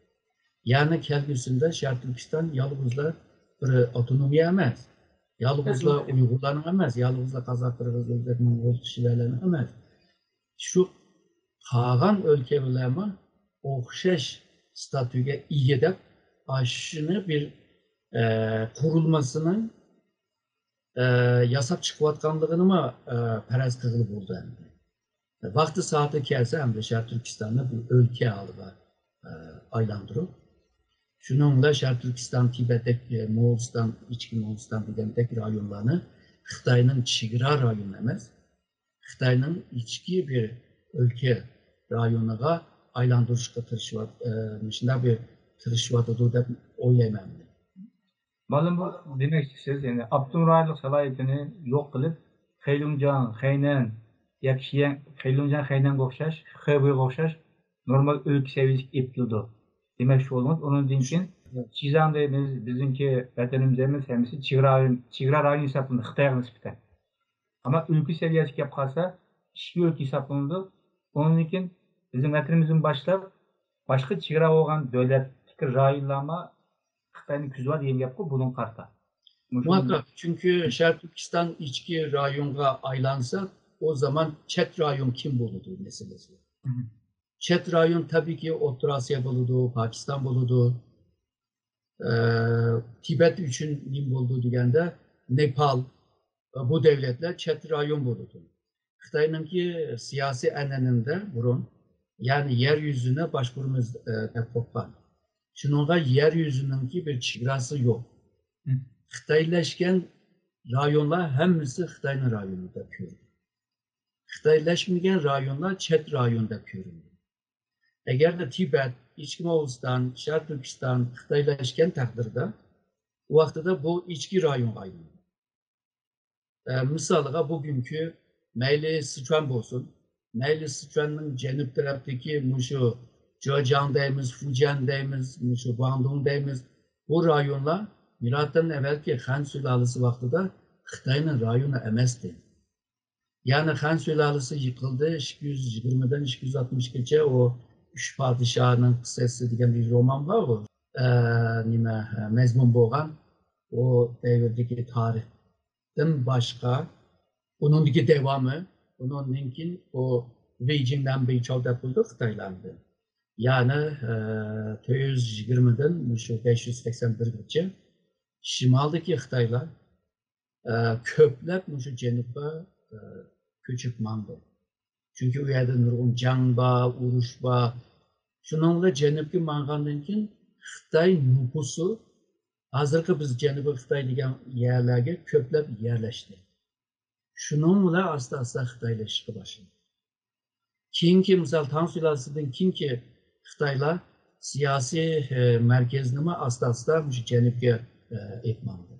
يەنى كەلگۈسىدە شەرقىي تۈركىستان يالغۇزلا بىر ئاپتونومىيە ئەمەس، يالغۇزلا ئۇيغۇرلارنىڭ ئەمەس، يالغۇزلا قازاق، قىرغىز، ئۆزبېك، موڭغۇل كىشىلەرنىڭ ئەمەس. شۇ قالغان ئۆلكە بىلەنمۇ ئوخشاش ستاتۇگە ئىگە دەپ، ئاشۇنى بىر، ئە، قۇرۇلمىسىنىڭ، ئە، ياساپ چىقىۋاتقانلىقىنىمۇ، ئە، پەرەز قىلغىلى بولىدۇ ئەمدى. ۋاقتى سائىتى كەلسە ئەمدى شەرقىي تۈركىستاننى بىر ئۆلكە ھالىغا، ئە، ئايلاندۇرۇپ، شۇنىڭ بىلەن شەرقىي تۈركىستان، تىبەتتەك، ئە، موغۇلىستان، ئىچكى موغۇلىستان دېگەندەك رايونلارنى خىتاينىڭ چېگرا رايونى ئەمەس، خىتاينىڭ ئىچكى بىر ئۆلكە رايونىغا ئايلاندۇرۇشقا تىرىشىۋات-، ئە، مۇشۇنداق بىر تىرىشىۋاتىدۇ دەپ ئويلايمەن مەن. مۇئەللىم، بۇ دېمەكچى سىز، يەنى ئاپتونوم رايونلۇق سالاھىيىتىنى يوق قىلىپ، خەيلۇڭجياڭ، خەينەن ياكى شيەن، خەيلۇڭجياڭ، خەينەنگە ئوخشاش، خېبېيغا ئوخشاش نورمال ئۆلكە سەۋىيەسىگە ئېلىپ كېلىدۇ دېمەكچى بولدىڭىز. ئۇنىڭدىن كېيىن شىزاڭ دەيمىز، بىزنىڭكى ۋەتىنىمىز دەيمىز، ھەممىسى چېگرا رايون، چېگرا رايون ھېسابلىنىدۇ خىتايغا نىسبەتەن. ئەمما ئۆلكە سەۋىيەسىگە كېلىپ قالسا، ئىچكى ئۆلكە ھېسابلىنىدۇ. ئۇنىڭدىن كېيىن بىزنىڭ ۋەتىنىمىزدىن باشلاپ، باشقا چېگرا بولغان دۆلەتتىكى رايونلارمۇ خىتاينى كۈزىۋال دېگەن گەپقۇ، بۇنىڭغا قارىتا. مۇشۇ مۇۋاپىق، چۈنكى شەرقىي تۈركىستان ئىچكى رايونغا ئايلانسا، ئۇ زامان چەت رايون كىم بولىدۇ مەسىلىسى. مم. چەت رايون تەبىئىيكى ئوتتۇرا ئاسىيا بولىدۇ، پاكىستان بولىدۇ، ئە، تىبەت ئۈچۈن نېمە بولىدۇ دېگەندە، نېپال، بۇ دەۋلەتلەر چەت رايون بولىدۇ. خىتاينىڭكى سىياسىي ئەنئەنىدە بۇرۇن، يەنى يەر يۈزىنى باشقۇرىمىز، ئە، دەپ قوپقان. شۇنىڭغا يەر يۈزىنىڭكى بىر چېگراسى يوق. مم. خىتايلاشقان رايونلار ھەممىسى خىتاينىڭ رايونى دەپ كۆرىدۇ. خىتايلاشمىگەن رايونلار چەت رايون دەپ كۆرۈنىدۇ. ئەگەردە تىبەت، ئىچكى موغۇلىستان، شەرقىي تۈركىستان خىتايلاشقان تەقدىردە، ئۇ ۋاقتىدا بۇ ئىچكى رايونغا ئايلىنىدۇ. ئە، مىسالىغا، بۈگۈنكى مەيلى سىچۈەن بولسۇن، مەيلى سىچۈەننىڭ جەنۇب تەرەپتىكى مۇشۇ جېجياڭ دەيمىز، فۇجيەن دەيمىز، مۇشۇ گۇاڭدۇڭ دەيمىز، بۇ رايونلار مىلادتىن ئەۋۋەلكى خەن سۇلالىسى ۋاقتىدا خىتاينىڭ رايونى ئەمەستى. يەنى خەن سۇلالىسى يىقىلدى، ئىككى يۈز يىگىرمىدىن ئىككى يۈز ئاتمىشقىچە ئۇ ئۈچ پادىشاھنىڭ قىسسىسى دېگەن بىر رومان بار ئۇ. ئە، نېمە، ئە، مەزمۇن بولغان ئۇ دەۋردىكى تارىختىن باشقا، ئۇنىڭدىكى داۋامى، ئۇنىڭدىن كېيىن ئۇ بېيجىڭ نەنبېيچاۋ دەپ بولىدۇ خىتايلارنى. يەنى، ئە، تۆت يۈز يىگىرمىدىن مۇشۇ بەش يۈز سەكسەن بىرگىچە شىمالدىكى خىتايلار، ئە، كۆپلەپ مۇشۇ جەنۇبقا، ئە، كۆچۈپ ماڭدى. چۈنكى ئۇ يەردە نۇرغۇن جەڭ بار، ئۇرۇش بار. شۇنىڭ بىلەن جەنۇبقا ماڭغاندىن كېيىن خىتاي نوپۇسى ھازىرقى بىز جەنۇبىي خىتاي دېگەن يەرلەرگە كۆپلەپ يەرلەشتى. شۇنىڭ بىلەن ئاستا-ئاستا خىتايلىشىشقا باشلىدى. كېيىنكى، مىسال، تاڭ سۇلالىسىدىن كېيىنكى خىتايلار سىياسىي، ئە، مەركەزنىمۇ ئاستا-ئاستا مۇشۇ جەنۇبقا، ئە، ئېلىپ ماڭدى.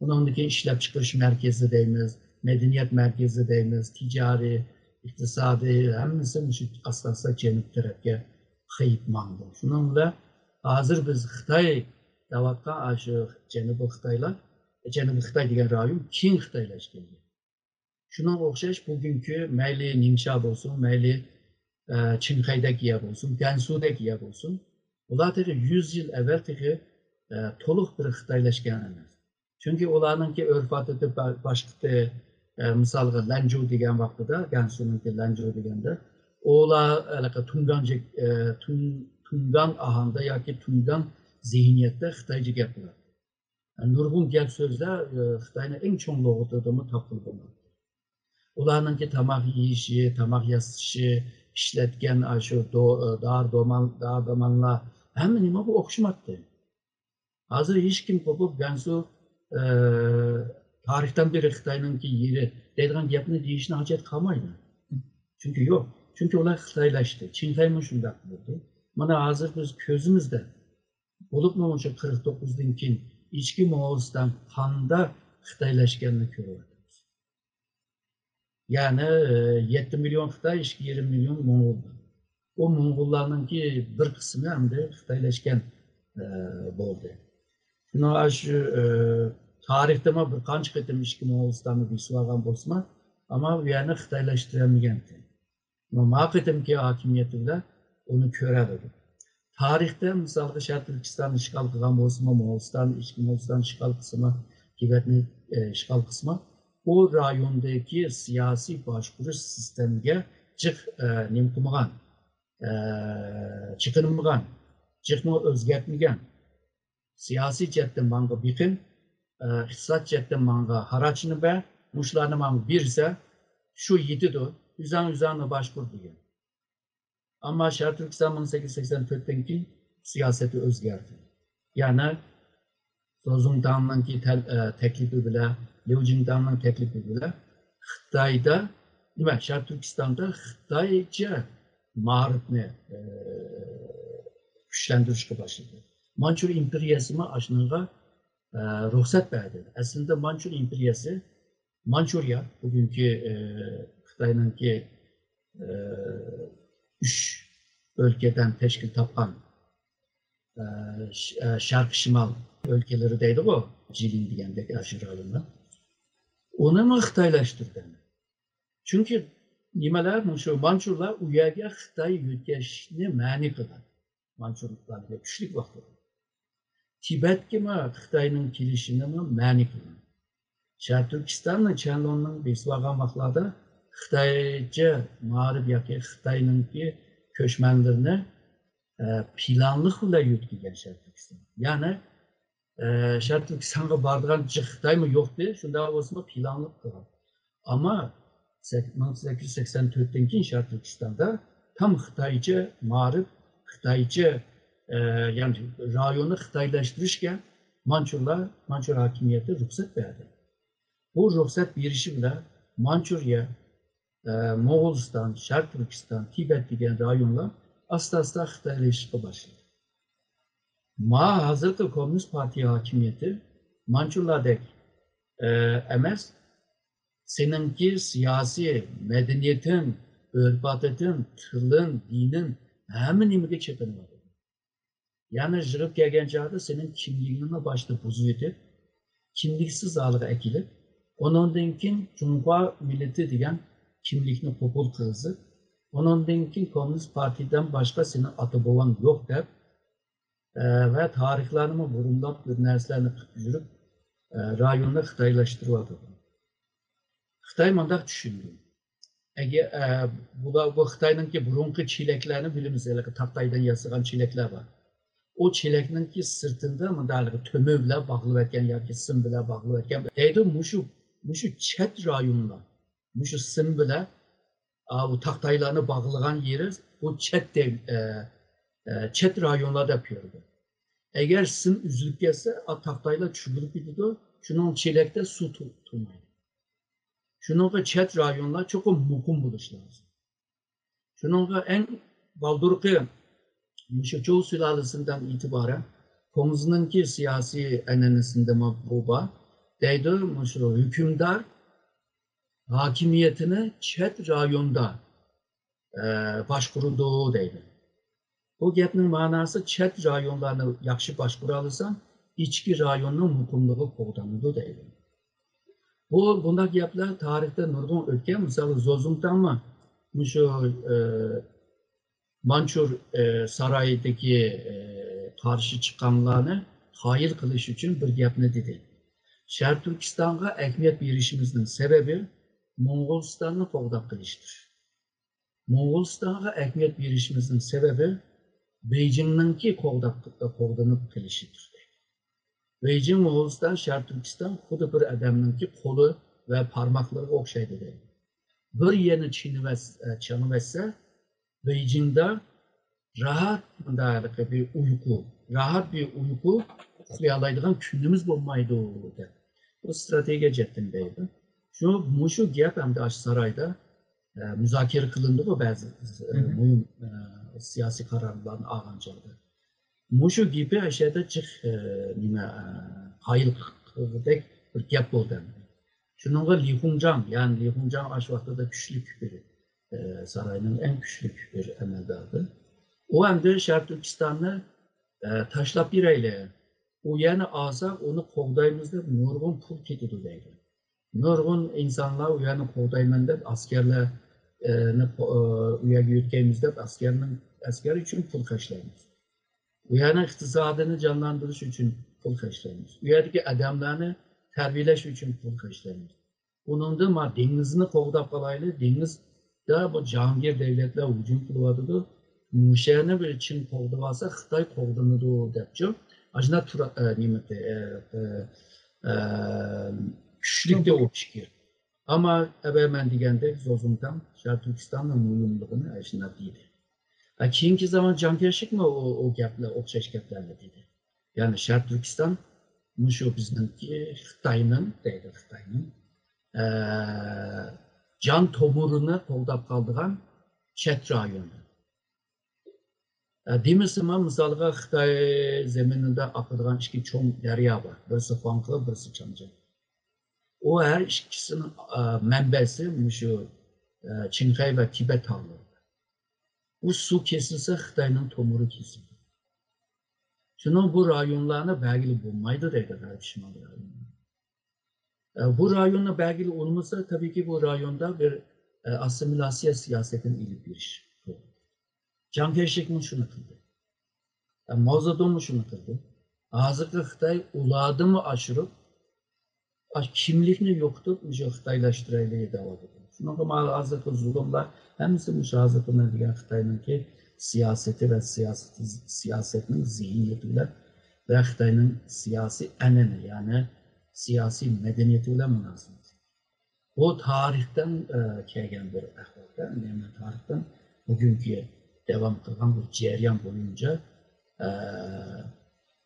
ئۇنىڭدىن كېيىن ئىشلەپچىقىرىش مەركىزى دەيمىز، مەدەنىيەت مەركىزى دەيمىز، تىجارىي، ئىقتىسادىي، ھەممىسى مۇشۇ ئاستا-ئاستا جەنۇب تەرەپكە قېيىپ ماڭدى. شۇنىڭ بىلەن ھازىر بىز خىتاي دەۋاتقان ئاشۇ جەنۇبىي خىتايلار، جەنۇبىي خىتاي دېگەن رايون كېڭ خىتايلاشقان. شۇنىڭغا ئوخشاش بۈگۈنكى مەيلى نىڭشا بولسۇن، مەيلى، ئە، چىڭخەيدەك يەر بولسۇن، گەنسۇدەك يەر بولسۇن، ئۇلار تېخى يۈز يىل ئەۋۋەل تېخى، ئە، تولۇق بىر خىتايلاشقان ئەمەس. چۈنكى ئۇلارنىڭكى ئۆرپ-ئادىتى با-، باشقىتى، ئە، مىسالغا لەنجۇ دېگەن ۋاقتىدا، گەنسۇنىڭكى لەنجۇ دېگەندە، ئۇلار ھېلىقى تۇڭگان جىك-، ئە، تۇڭ-، تۇڭگان ئاھاڭدا ياكى تۇڭگان زېھنىيەتتە خىتايچە گەپ قىلاتتى. نۇرغۇن گەپ سۆزلەر، ئە، خىتاينىڭ ئەڭ چوڭ لۇغىتىدىمۇ تاپقىلى بولمايدۇ. ئۇلارنىڭكى تاماق يېيىشى، تاماق ياسىشى، ئىشلەتكەن ئاشۇ دو-، دارى-دومان-، دارى-دارمانلار، ھەممە نېمە بۇ ئوخشىمايتتى. ھازىر ھېچكىم قوپۇپ، گەنسۇ، ئە، تارىختىن بېرى خىتاينىڭكى يېرى دەيدىغان گەپنى دېيىشنىڭ ھاجەت قالمايدۇ. چۈنكى يوق. چۈنكى ئۇلار خىتايلاشتى. چىڭخەيمۇ شۇنداق بولدى. مانا ھازىر بىز كۆزىمىزدە بولۇپمۇ مۇشۇ قىرىق توققۇزدىن كېيىن ئىچكى موڭغۇلىستان قانداق خىتايلاشقاننى كۆرۈۋاتىمىز. يەنى، ئە، يەتتە مىليون خىتاي، ئىككى يېرىم مىليون موڭغۇل بار. ئۇ موڭغۇللارنىڭكى بىر قىسمى ئەمدى خىتايلاشقان، ئە، بولدى. شۇنىڭ ئاشۇ، ئە، تارىختىمۇ بىر قانچە قېتىم ئىچكى موڭغۇلىستاننى بېسىۋالغان بولسىمۇ، ئەمما ئۇ يەرنى خىتايلاشتۇرالمىغانىدى. ما قېتىمكى ھاكىمىيىتى بىلەن ئۇنى كۆرەلىدۇق. تارىختا، مىسالغا، شەرقىي تۈركىستاننى ئىشغال قىلغان بولسىمۇ، موڭغۇلىستان، ئىچكى موڭغۇلىستاننى ئىشغال قىلسىمۇ، تىبەتنى، ئە، ئىشغال قىلسىمۇ، ئۇ رايوندىكى سىياسىي باشقۇرۇش سىستېمىگە جىق، ئە، نېمە قىلمىغان، ئە، چېقىنمىغان، جىقمۇ ئۆزگەرتمىگەن. سىياسىي جەھەتتىن ماڭغا بېقىن، ئە، ئىقتىساد جەھەتتىن ماڭغا خاراجنى بەر، مۇشۇلارنى ماڭا بېرسە، شۇ يېتىدۇ، ئۆزەڭ ئۆزەڭنى باشقۇر دېگەن. ئەمما شەرقىي تۈركىستان مىڭ سەككىز يۈز سەكسەن تۆتتىن كېيىن سىياسىتى ئۆزگەردى. يەنى زوزۇڭتاڭنىڭكى تەل-، ئە، تەكلىپى بىلەن، ليۇجىڭتاڭنىڭ تەكلىپى بىلەن خىتايدا، نېمە، شەرقىي تۈركىستاندا خىتايچە مائارىپنى، ئە، كۈچلەندۈرۈشكە باشلىدى. مانچۇر ئىمپېرىيەسىمۇ ئاشۇنىڭغا، ئە، رۇخسەت بەردى. ئەسلىدە مانچۇر ئىمپېرىيەسى، مانچۇرىيە، بۈگۈنكى، ئە، خىتاينىڭكى، ئە، ئۈچ ئۆلكىدىن تەشكىل تاپقان، ئە، ش-، ئە، شەرقىي شىمال ئۆلكىلىرى دەيدىغۇ، جىلىن دېگەندەك ئاشۇ رايونلار. ئۇنىمۇ خىتايلاشتۇردى. چۈنكى نېمىلەر، مۇشۇ مانچۇرلار ئۇ يەرگە خىتاي يۆتكەشنى مەنئى قىلغان. مانچۇرلارغا كۈچلۈك ۋاقتىدا. تىبەتكىمۇ خىتاينىڭ كېلىشىنىمۇ مەنئى قىلغان. شەرقىي تۈركىستاننى چيەنلۇننىڭ بېسىۋالغان ۋاقىتلاردا خىتايچە مائارىپ ياكى خىتاينىڭكى كۆچمەنلىرىنى، ئە، پىلانلىق بىلەن يۆتكىگەن شەرقىي تۈركىستان. يەنى، ئە، شەرقىي تۈركىستانغا بارىدىغان جىق خىتايمۇ يوقتى، شۇنداق بولسىمۇ پىلانلىق قىلغان. ئەمما سەك-، مىڭ سەككىز يۈز سەكسەن تۆتتىن كېيىن شەرقىي تۈركىستاندا تام خىتايچە مائارىپ، خىتايچە، ئە، يەنى رايوننى خىتايلاشتۇرۇشقا مانچۇرلار، مانچۇر ھاكىمىيىتى رۇخسەت بەردى. بۇ رۇخسەت بېرىشى بىلەن مانچۇرىيە، ئە، موغۇلىستان، شەرقىي تۈركىستان، تىبەت دېگەن رايونلار ئاستا-ئاستا خىتايلىشىشقا باشلىدى. ما ھازىرقى كوممۇنىست پارتىيە ھاكىمىيىتى مانچۇرلاردەك، ئە، ئەمەس، سېنىڭكى سىياسىي، مەدەنىيىتىڭ، ئۆرپ-ئادىتىڭ، تىلىڭ، دىنىڭ، ھەممە نېمىگە چېقىنىۋاتىدۇ. يەنى يىغىپ كەلگەن چاغدا سېنىڭ كىملىكىڭنى باشتا بۇزۇۋېتىپ، كىملىكسىز ھالغا ئەكېلىپ، ئۇنىڭدىن كېيىن جۇڭخۇا مىللىتى دېگەن كىملىكنى قوبۇل قىلغۇزۇپ، ئۇنىڭدىن كېيىن كوممۇنىست پارتىيىدىن باشقا سېنىڭ ئاتا بوۋاڭ يوق دەپ، ئە، ۋە تارىخلارنىمۇ بۇرمىلاپ بىر نەرسىلەرنى قىلىپ يۈرۈپ، ئە، رايوننى خىتايلاشتۇرۇۋاتىدۇ. خىتاي مۇنداق چۈشىنىدۇ. ئەگەر، ئە، بۇلار، بۇ خىتاينىڭكى بۇرۇنقى چېلەكلەرنى بىلىمىز، ھېلىقى تاختايدىن ياسىغان چېلەكلەر بار. ئۇ چېلەكنىڭكى سىرتىندا مۇنداق ھېلىقى تۆمۈر بىلەن باغلىۋەتكەن ياكى سىم بىلەن باغلىۋەتكەن دەيدۇ. مۇشۇ، مۇشۇ چەت رايونلار، مۇشۇ سىم بىلەن، ئا، ئۇ تاختايلارنى باغلىغان يېرى بۇ چەت دەي-، ئە، ئە، چەت رايونلار دەپ كۆرىدۇ. ئەگەر سىم ئۈزۈلۈپ كەتسە، ئا، تاختايلار چۈشۈرۈلۈپ كېتىدۇ. شۇنىڭ چېلەكتە سۇ تۇ-، تۇرمايدۇ. شۇنىڭغا چەت رايونلار چوقۇم مۇقىم بولۇشى لازىم. شۇنىڭغا ئەڭ بالدۇرقى مۇشۇ چوۋ سۇلالىسىدىن ئېتىبارەن كۇڭزىنىڭكى سىياسىي ئەنئەنىسىدىمۇ بۇ بار. دەيدۇ، مۇشۇ ھۆكۈمدار ھاكىمىيىتىنى چەت رايوندا، ئە، باشقۇرىدۇ دەيدۇ. بۇ گەپنىڭ مەناسى، چەت رايونلارنى ياخشى باشقۇرالىساڭ، ئىچكى رايوننىڭ مۇقىملىقى قوغدىنىدۇ دەيدۇ. بۇ، بۇنداق گەپلەر تارىختا نۇرغۇن ئۆتكەن. مىسالى، زوزۇڭتاڭمۇ مۇشۇ، ئە، مانچۇر، ئە، سارايدىكى، ئە، قارشى چىققانلارنى قايىل قىلىش ئۈچۈن بىر گەپنى دېدى. شەرقىي تۈركىستانغا ئەھمىيەت بېرىشىمىزنىڭ سەۋەبى موڭغۇلىستاننى قوغداپ قېلىشتۇر. موڭغۇلىستانغا ئەھمىيەت بېرىشىمىزنىڭ سەۋەبى بېيجىڭنىڭكى قوغداپ، قوغدىنىپ قېلىشىدۇر. بېيجىڭ، موڭغۇلىستان، شەرقىي تۈركىستان خۇددى بىر ئادەمنىڭكى قولى ۋە پارماقلىرىغا ئوخشايدۇ دەيدۇ. بىر يەرنى چىڭىۋەتسە، بېيجىڭدا راھەت، مۇنداق بىر ئۇيقۇ، راھەت بىر ئۇيقۇ ئۇخلىيالايدىغان كۈنىمىز بولمايدۇ دەپ. بۇ ستراتېگىيە جەھەتتىن دەيدۇ. شۇ، مۇشۇ گەپ ئەمدى ئاشۇ سارايدا، ئە، مۇزاكىرە قىلىندىغۇ بەزى، ئە، مۇھىم، ئە، سىياسىي قارارلارنى ئالغان چاغدا. مۇشۇ گېپى ئاشۇ يەردە جىق، ئە، نېمە، ئە، قايىل قىلغۇدەك بىر گەپ بولدى ئەمدى. شۇنىڭغا لى خۇڭجاڭ، يەنى لى خۇڭجاڭ ئاشۇ ۋاقتىدا كۈچلۈك بىر، ئە، ساراينىڭ ئەڭ كۈچلۈك بىر ئەمەلدارى. ئۇ ئەمدى شەرقىي تۈركىستاننى، ئە، تاشلاپ بېرەيلى. ئۇ يەنە ئالساق، ئۇنى قوغدايمىز دەپ نۇرغۇن پۇل كېتىدۇ دەيدۇ. نۇرغۇن ئىنسانلار ئۇ يەرنى قوغدايمەن دەپ ئەسكەرلەر، ئە، نى قو-، ئە، ئۇ يەرگە يۆتكەيمىز دەپ ئەسكەرنىڭ، ئەسكەر ئۈچۈن پۇل خەجلەيمىز. ئۇ يەرنىڭ ئىقتىسادىنى جانلاندۇرۇش ئۈچۈن پۇل خەجلەيمىز. ئۇ يەردىكى ئادەملەرنى تەربىيەلەش ئۈچۈن پۇل خەجلەيمىز. ئۇنىڭدىن ما دېڭىزنى قوغداپ قالايلى، دېڭىزدا بۇ جاھانگىر دۆلەتلەر ھۇجۇم قىلىۋاتىدۇ. مۇشۇ يەرنى بىر چىڭ قوغدىۋالسا، خىتاي قوغدىنىدۇ دەپچۇ. ئاشۇنداق تۇرا-، ئە، نېمە، ئە، ئە، ئە، كۈچلۈكتە ئۇ پىكىر. ئەمما ئەۋەل مەن دېگەندەك زوزۇڭتاڭ شەرقىي تۈركىستاننىڭ مۇھىملىقىنى ئاشۇنداق دېدى. ھە، كېيىنكى زامان جاڭ كەشىكمۇ ئۇ، ئۇ گەپلەر، ئوخشاش گەپلەرنى دېدى. يەنى شەرقىي تۈركىستان مۇشۇ بىزنىڭكى خىتاينىڭ، دەيدۇ خىتاينىڭ، ئە، جان تومۇرىنى قوغداپ قالىدىغان چەت رايونى. ئە، دېمىسىمۇ، مىسالغا، خىتاي زېمىنىدا ئاقىدىغان ئىككى چوڭ دەريا بار. بىرسى خۇاڭخې، بىرسى چاڭجياڭ. ئۇ ھەر ئىككىسىنىڭ، ئە، مەنبەسى مۇشۇ، ئە، چىڭخەي ۋە تىبەت تاغلىرى. بۇ سۇ كېسىلسە، خىتاينىڭ تومۇرى كېسىلىدۇ. شۇنىڭ بۇ رايونلارنى بەرگىلى بولمايدۇ دەيدۇ غەرب شىمال رايونى. ئە، بۇ رايوننى بەرگىلى بولمىسا، تەبىئىيكى بۇ رايوندا بىر، ئە، ئاسسىمىلياتسىيە سىياسىتىنى ئېلىپ بېرىش. جاڭ كەيشىكمۇ شۇنى قىلدى. ئە، ماۋزېدۇڭمۇ شۇنى قىلدى. ھازىرقى خىتاي ئۇلاردىنمۇ ئاشۇرۇپ، ئاشۇ كىملىكنى يوقىتىپ، مۇشۇ خىتايلاشتۇرايلى دەۋاتىدۇ. شۇنىڭغا مانا ھازىرقى زۇلۇملار ھەممىسى مۇشۇ ھازىرقى مەن دېگەن خىتاينىڭكى سىياسىتى ۋە سىياسىتى، سىياسەتنىڭ زېھنىيىتى بىلەن ۋە خىتاينىڭ سىياسىي ئەنئەنە، يەنى سىياسىي مەدەنىيىتى بىلەن مۇناسىۋەتلىك. بۇ تارىختىن، ئە، كەلگەن بىر ئەھۋالدا، يەنى تارىختىن بۈگۈنكى داۋام قىلغان بۇ جەريان بويىچە، ئە،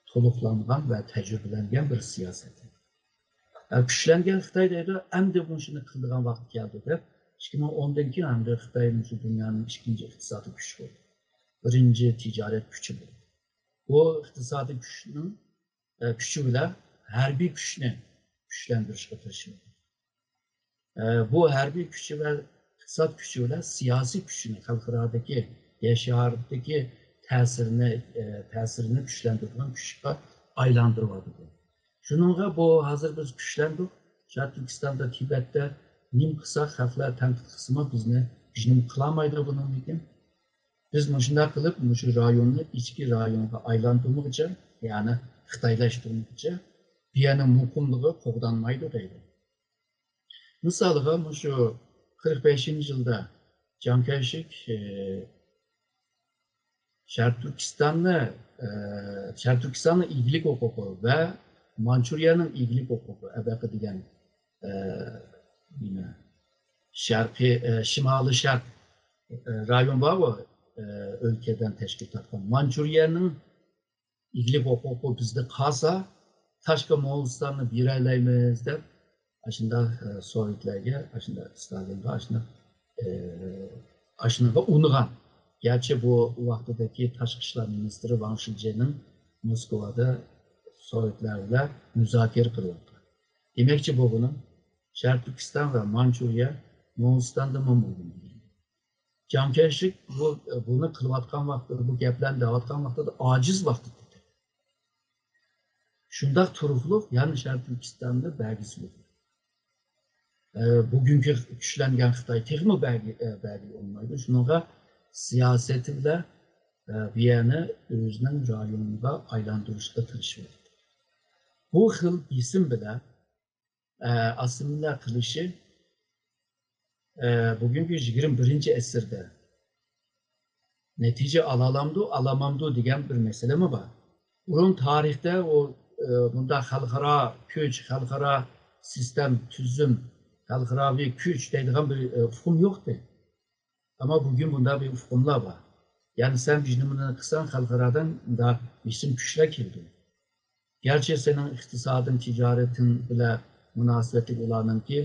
تولۇقلانغان ۋە تەجرىبىلەنگەن بىر سىياسەت. ئە، كۈچلەنگەن خىتاي دەيدۇ، ئەمدى مۇشۇنى قىلىدىغان ۋاقىت كەلدى دەپ، ئىككى مىڭ ئوندىن كېيىن ئەمدى خىتاي مۇشۇ دۇنيانىڭ ئىككىنچى ئىقتىسادىي كۈچى بولدى. بىرىنچى تىجارەت كۈچى بولدى. بۇ ئىقتىسادىي كۈچنىڭ، ئە، كۈچى بىلەن ھەربىي كۈچنى كۈچلەندۈرۈشكە تىرىشىدۇ. ئە، بۇ ھەربىي كۈچى ۋە ئىقتىساد كۈچى بىلەن سىياسىي كۈچىنى، خەلقئارادىكى، يەر شارىدىكى تەسىرىنى، ئە، تەسىرىنى كۈچلەندۈرىدىغان كۈچكە ئايلاندۇرۇۋاتىدۇ. شۇنىڭغا بۇ ھازىر بىز كۈچلەندۇق. شەرقىي تۈركىستاندا، تىبەتتە نېمە قىلساق، خەقلەر تەنقىد قىلسىمۇ بىزنى ھېچنېمە قىلالمايدۇ بۇنىڭدىن كېيىن. بىز مۇشۇنداق قىلىپ، مۇشۇ رايوننى ئىچكى رايونغا ئايلاندۇرمىغۇچە، يەنى خىتايلاشتۇرمىغۇچە، بۇ يەرنىڭ مۇقىملىقى قوغدانمايدۇ دەيدۇ. مىسالىغا، مۇشۇ قىرىق بەشىنچى يىلدا جاڭ كەيشىك، ئى، شەرقىي تۈركىستاننى، ئى، شەرقىي تۈركىستاننىڭ ئىگىلىك ھوقۇقى ۋە مانچۇرىيەنىڭ ئىگىلىك ھوقۇقى ئەبەقى دېگەن، ئى، نېمە، شەرقىي، ئى، شىمالىي شەرق، ئى، رايون بارغۇ، ئى، ئۆلكىدىن تەشكىل تاپقان. مانچۇرىيەنىڭ ئىگىلىك ھوقۇقى بىزدە قالسا، تاشقى موڭغۇلىستاننى بېرەلەيمىز دەپ، ئاشۇنداق، ئە، سوۋېتلەرگە، ئاشۇنداق ستالىنغا، ئاشۇنداق، ئە، ئاشۇنىڭغا ئۇنىغان. گەرچە بۇ ۋاقتىدىكى تاشقى ئىشلار مىنىستىرى ۋاڭ شىجيەنىڭ موسكۋادا سوۋېتلار بىلەن مۇزاكىرە قىلىۋاتقان. دېمەكچى بولغىنىم، شەرقىي تۈركىستان ۋە مانچۇرىيە موڭغۇلىستاندىنمۇ مۇھىم. جاڭ كەيشىك بۇ، بۇنى قىلىۋاتقان ۋاقتىدا، بۇ گەپلەرنى دەۋاتقان ۋاقتىدا ئاجىز ۋاقتىدا. شۇنداق تۇرۇقلۇق يەنە شەرقىي تۈركىستاندا بەرگىسى يوق. ئە، بۈگۈنكى كۈچلەنگەن خىتاي تېخىمۇ بەرگى، ئە، بەرگىلى ئۇنىمايدۇ. شۇنىڭغا سىياسىتى بىلەن، ئە، بۇ يەرنى ئۆزىنىڭ رايونىغا ئايلاندۇرۇشقا تىرىشىۋاتىدۇ. بۇ خىل بېسىم بىلەن ئە، ئاسسىمىلياتسىيە قىلىشى، ئە، بۈگۈنكى يىگىرمە بىرىنچى ئەسىردە نەتىجە ئالالامدۇ، ئالامامدۇ دېگەن بىر مەسىلىمۇ بار. بۇرۇن تارىختا ئۇ، ئە، بۇنداق خەلقئارا كۈچ، خەلقئارا سىستېم، تۈزۈم، خەلقئاراۋى كۈچ دەيدىغان بىر، ئە، ئۇقۇم يوقتى. ئەمما بۈگۈن بۇنداق بىر ئۇقۇملار بار. يەنى سەن بىر نېمىنى قىلساڭ، خەلقئارادىن مۇنداق بېسىم كۈچلەر كېلىدۇ. گەرچە سېنىڭ ئىقتىسادىڭ، تىجارىتىڭ بىلەن مۇناسىۋەتلىك ئۇلارنىڭكى،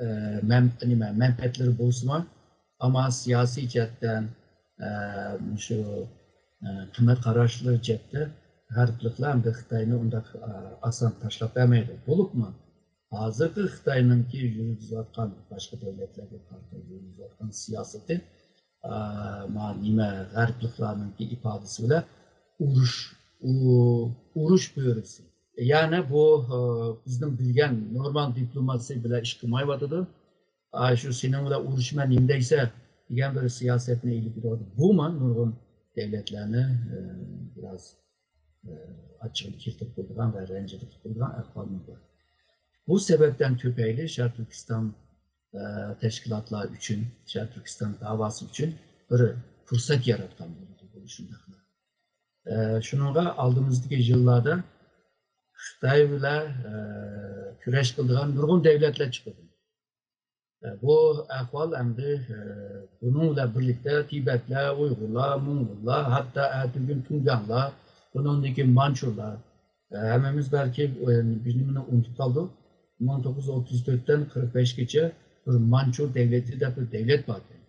ئە، مەن-، نېمە، مەنپەئەتلىرى بولسىمۇ، ئەمما سىياسىي جەھەتتىن، ئە، مۇشۇ، ئە، قىممەت قاراشلىرى جەھەتتە غەربلىكلەر ھەمدە خىتاينى ئۇنداق، ئە، ئاسان تاشلاپ بەرمەيدۇ. بولۇپمۇ ھازىرقى خىتاينىڭكى يۈرگۈزۈۋاتقان، باشقا دۆلەتلەرگە قارىتا يۈرگۈزۈۋاتقان سىياسىتى، ئا، ما-، نېمە، غەربلىكلارنىڭكى ئىپادىسى بىلەن ئۇرۇش، ئۇ-، ئۇرۇش بۆرىسى. يەنى بۇ، ئا، بىزنىڭ بىلگەن نورمال دىپلوماتىيە بىلەن ئىش قىلمايۋاتىدۇ. ئا، شۇ سېنىڭ بىلەن ئۇرۇشىمەن نېمە دەيسە دېگەن بىر سىياسەتنى ئېلىپ بېرىۋاتىدۇ. بۇمۇ نۇرغۇن دۆلەتلەرنى، ئە، بىراز ئاچچىقىنى كەلتۈرۈپ قويىدىغان ۋە رەنجىتىپ قويىدىغان ئەھۋالمۇ بار. بۇ سەۋەبتىن تۈپەيلى شەرقىي تۈركىستان، ئە، تەشكىلاتلار ئۈچۈن، شەرقىي تۈركىستان داۋاسى ئۈچۈن بىر پۇرسەت ياراتقان بولىدۇ بۇ شۇنداقلا. ئە، شۇنىڭغا ئالدىمىزدىكى يىللاردا خىتاي بىلەن، ئە، كۈرەش قىلىدىغان نۇرغۇن دۆلەتلەر چىقىدۇ. بۇ ئەھۋال ئەمدى، ئە، بۇنىڭ بىلەن بىرلىكتە تىبەتلەر، ئۇيغۇرلار، موڭغۇللار، ھەتتا ئەتىگۈن تۇڭگانلار، بۇنىڭدىن كېيىن مانچۇلار. ئە، ھەممىمىز بەلكى، ئە، بىر نېمىنى ئۇنتۇپ قالدۇق. مىڭ توققۇز يۈز ئوتتۇز تۆتتىن قىرىق بەشكىچە بىر مانچۇ دۆلىتى دەپ بىر دۆلەت بار ئىكەن.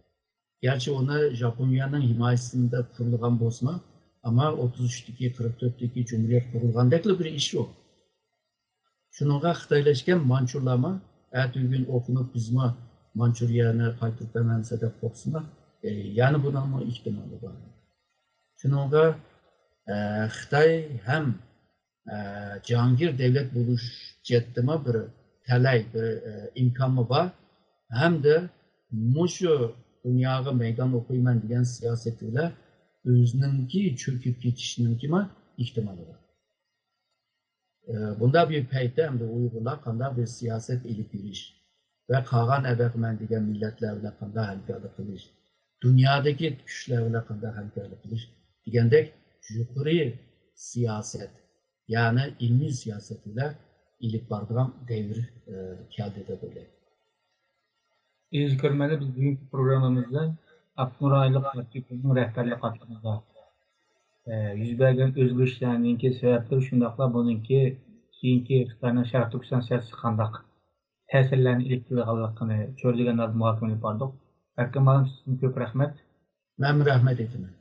گەرچە ئۇنى ژاپونىيەنىڭ ھىمايىسىندە قۇرۇلغان بولسىمۇ، ئەمما ئوتتۇز ئۈچتىكى، قىرىق تۆتتىكى جۇمھۇرىيەت قۇرۇلغاندەكلا بىر ئىش ئۇ. شۇنىڭغا خىتايلار ئىكەن، مانچۇلارمۇ ئەتىگۈن ئوقۇنۇپ بىزمۇ مانچۇرىيەنى قايتۇرۇپ بەرمەمسە دەپ قورقسىمۇ، ئە، يەنە بۇنىڭمۇ ئېھتىمالى بار. شۇنىڭغا، ئە، خىتاي ھەم، ئە، جاھانگىر دۆلەت بولۇش جەھەتتىمۇ بىر تەلەي، بىر، ئە، ئىمكانمۇ بار. ھەمدە مۇشۇ دۇنياغا مەيدان ئوقۇيمەن دېگەن سىياسىتى بىلەن ئۆزىنىڭكى چۆكۈپ كېتىشىنىڭكىمۇ ئېھتىمالى بار. ئە، بۇنداق بىر پەيتتە ئەمدى ئۇيغۇرلار قانداق بىر سىياسەت ئېلىپ يۈرۈش ۋە قالغان ئەبەقىمەن دېگەن مىللەتلەر بىلەن قانداق ھەمكارلىق قىلىش، دۇنيادىكى كۈچلەر بىلەن قانداق ھەمكارلىق قىلىش دېگەندەك يۇقىرى سىياسەت، يەنى ئىلمىي سىياسەت بىلەن ئېلىپ بارىدىغان دەۋر، ئە، كەلدى دەپ ئويلايمەن. ئەزىز كۆرۈرمەنلەر، بىز بۈگۈنكى پروگراممىمىزدا ئاپتونوم رايونلۇق پارتكومنىڭ رەھبەرلىك قاتلىمىدا، ئە، يۈز بەرگەن ئۆزگىرىشلەرنىڭكى سەۋەبلىرى، شۇنداقلا بۇنىڭكى كېيىنكى خىتاينىڭ شەرقىي تۈركىستان سىياسىتى قانداق تەسىرلەرنى ئېلىپ كېلىدىغانلىقىنى چۆرىدىگەن ھالدا مۇھاكىمە ئېلىپ باردۇق. ئەركىن مۇئەللىم، سىزدىن كۆپ رەھمەت. مەنمۇ رەھمەت ئېيتىمەن.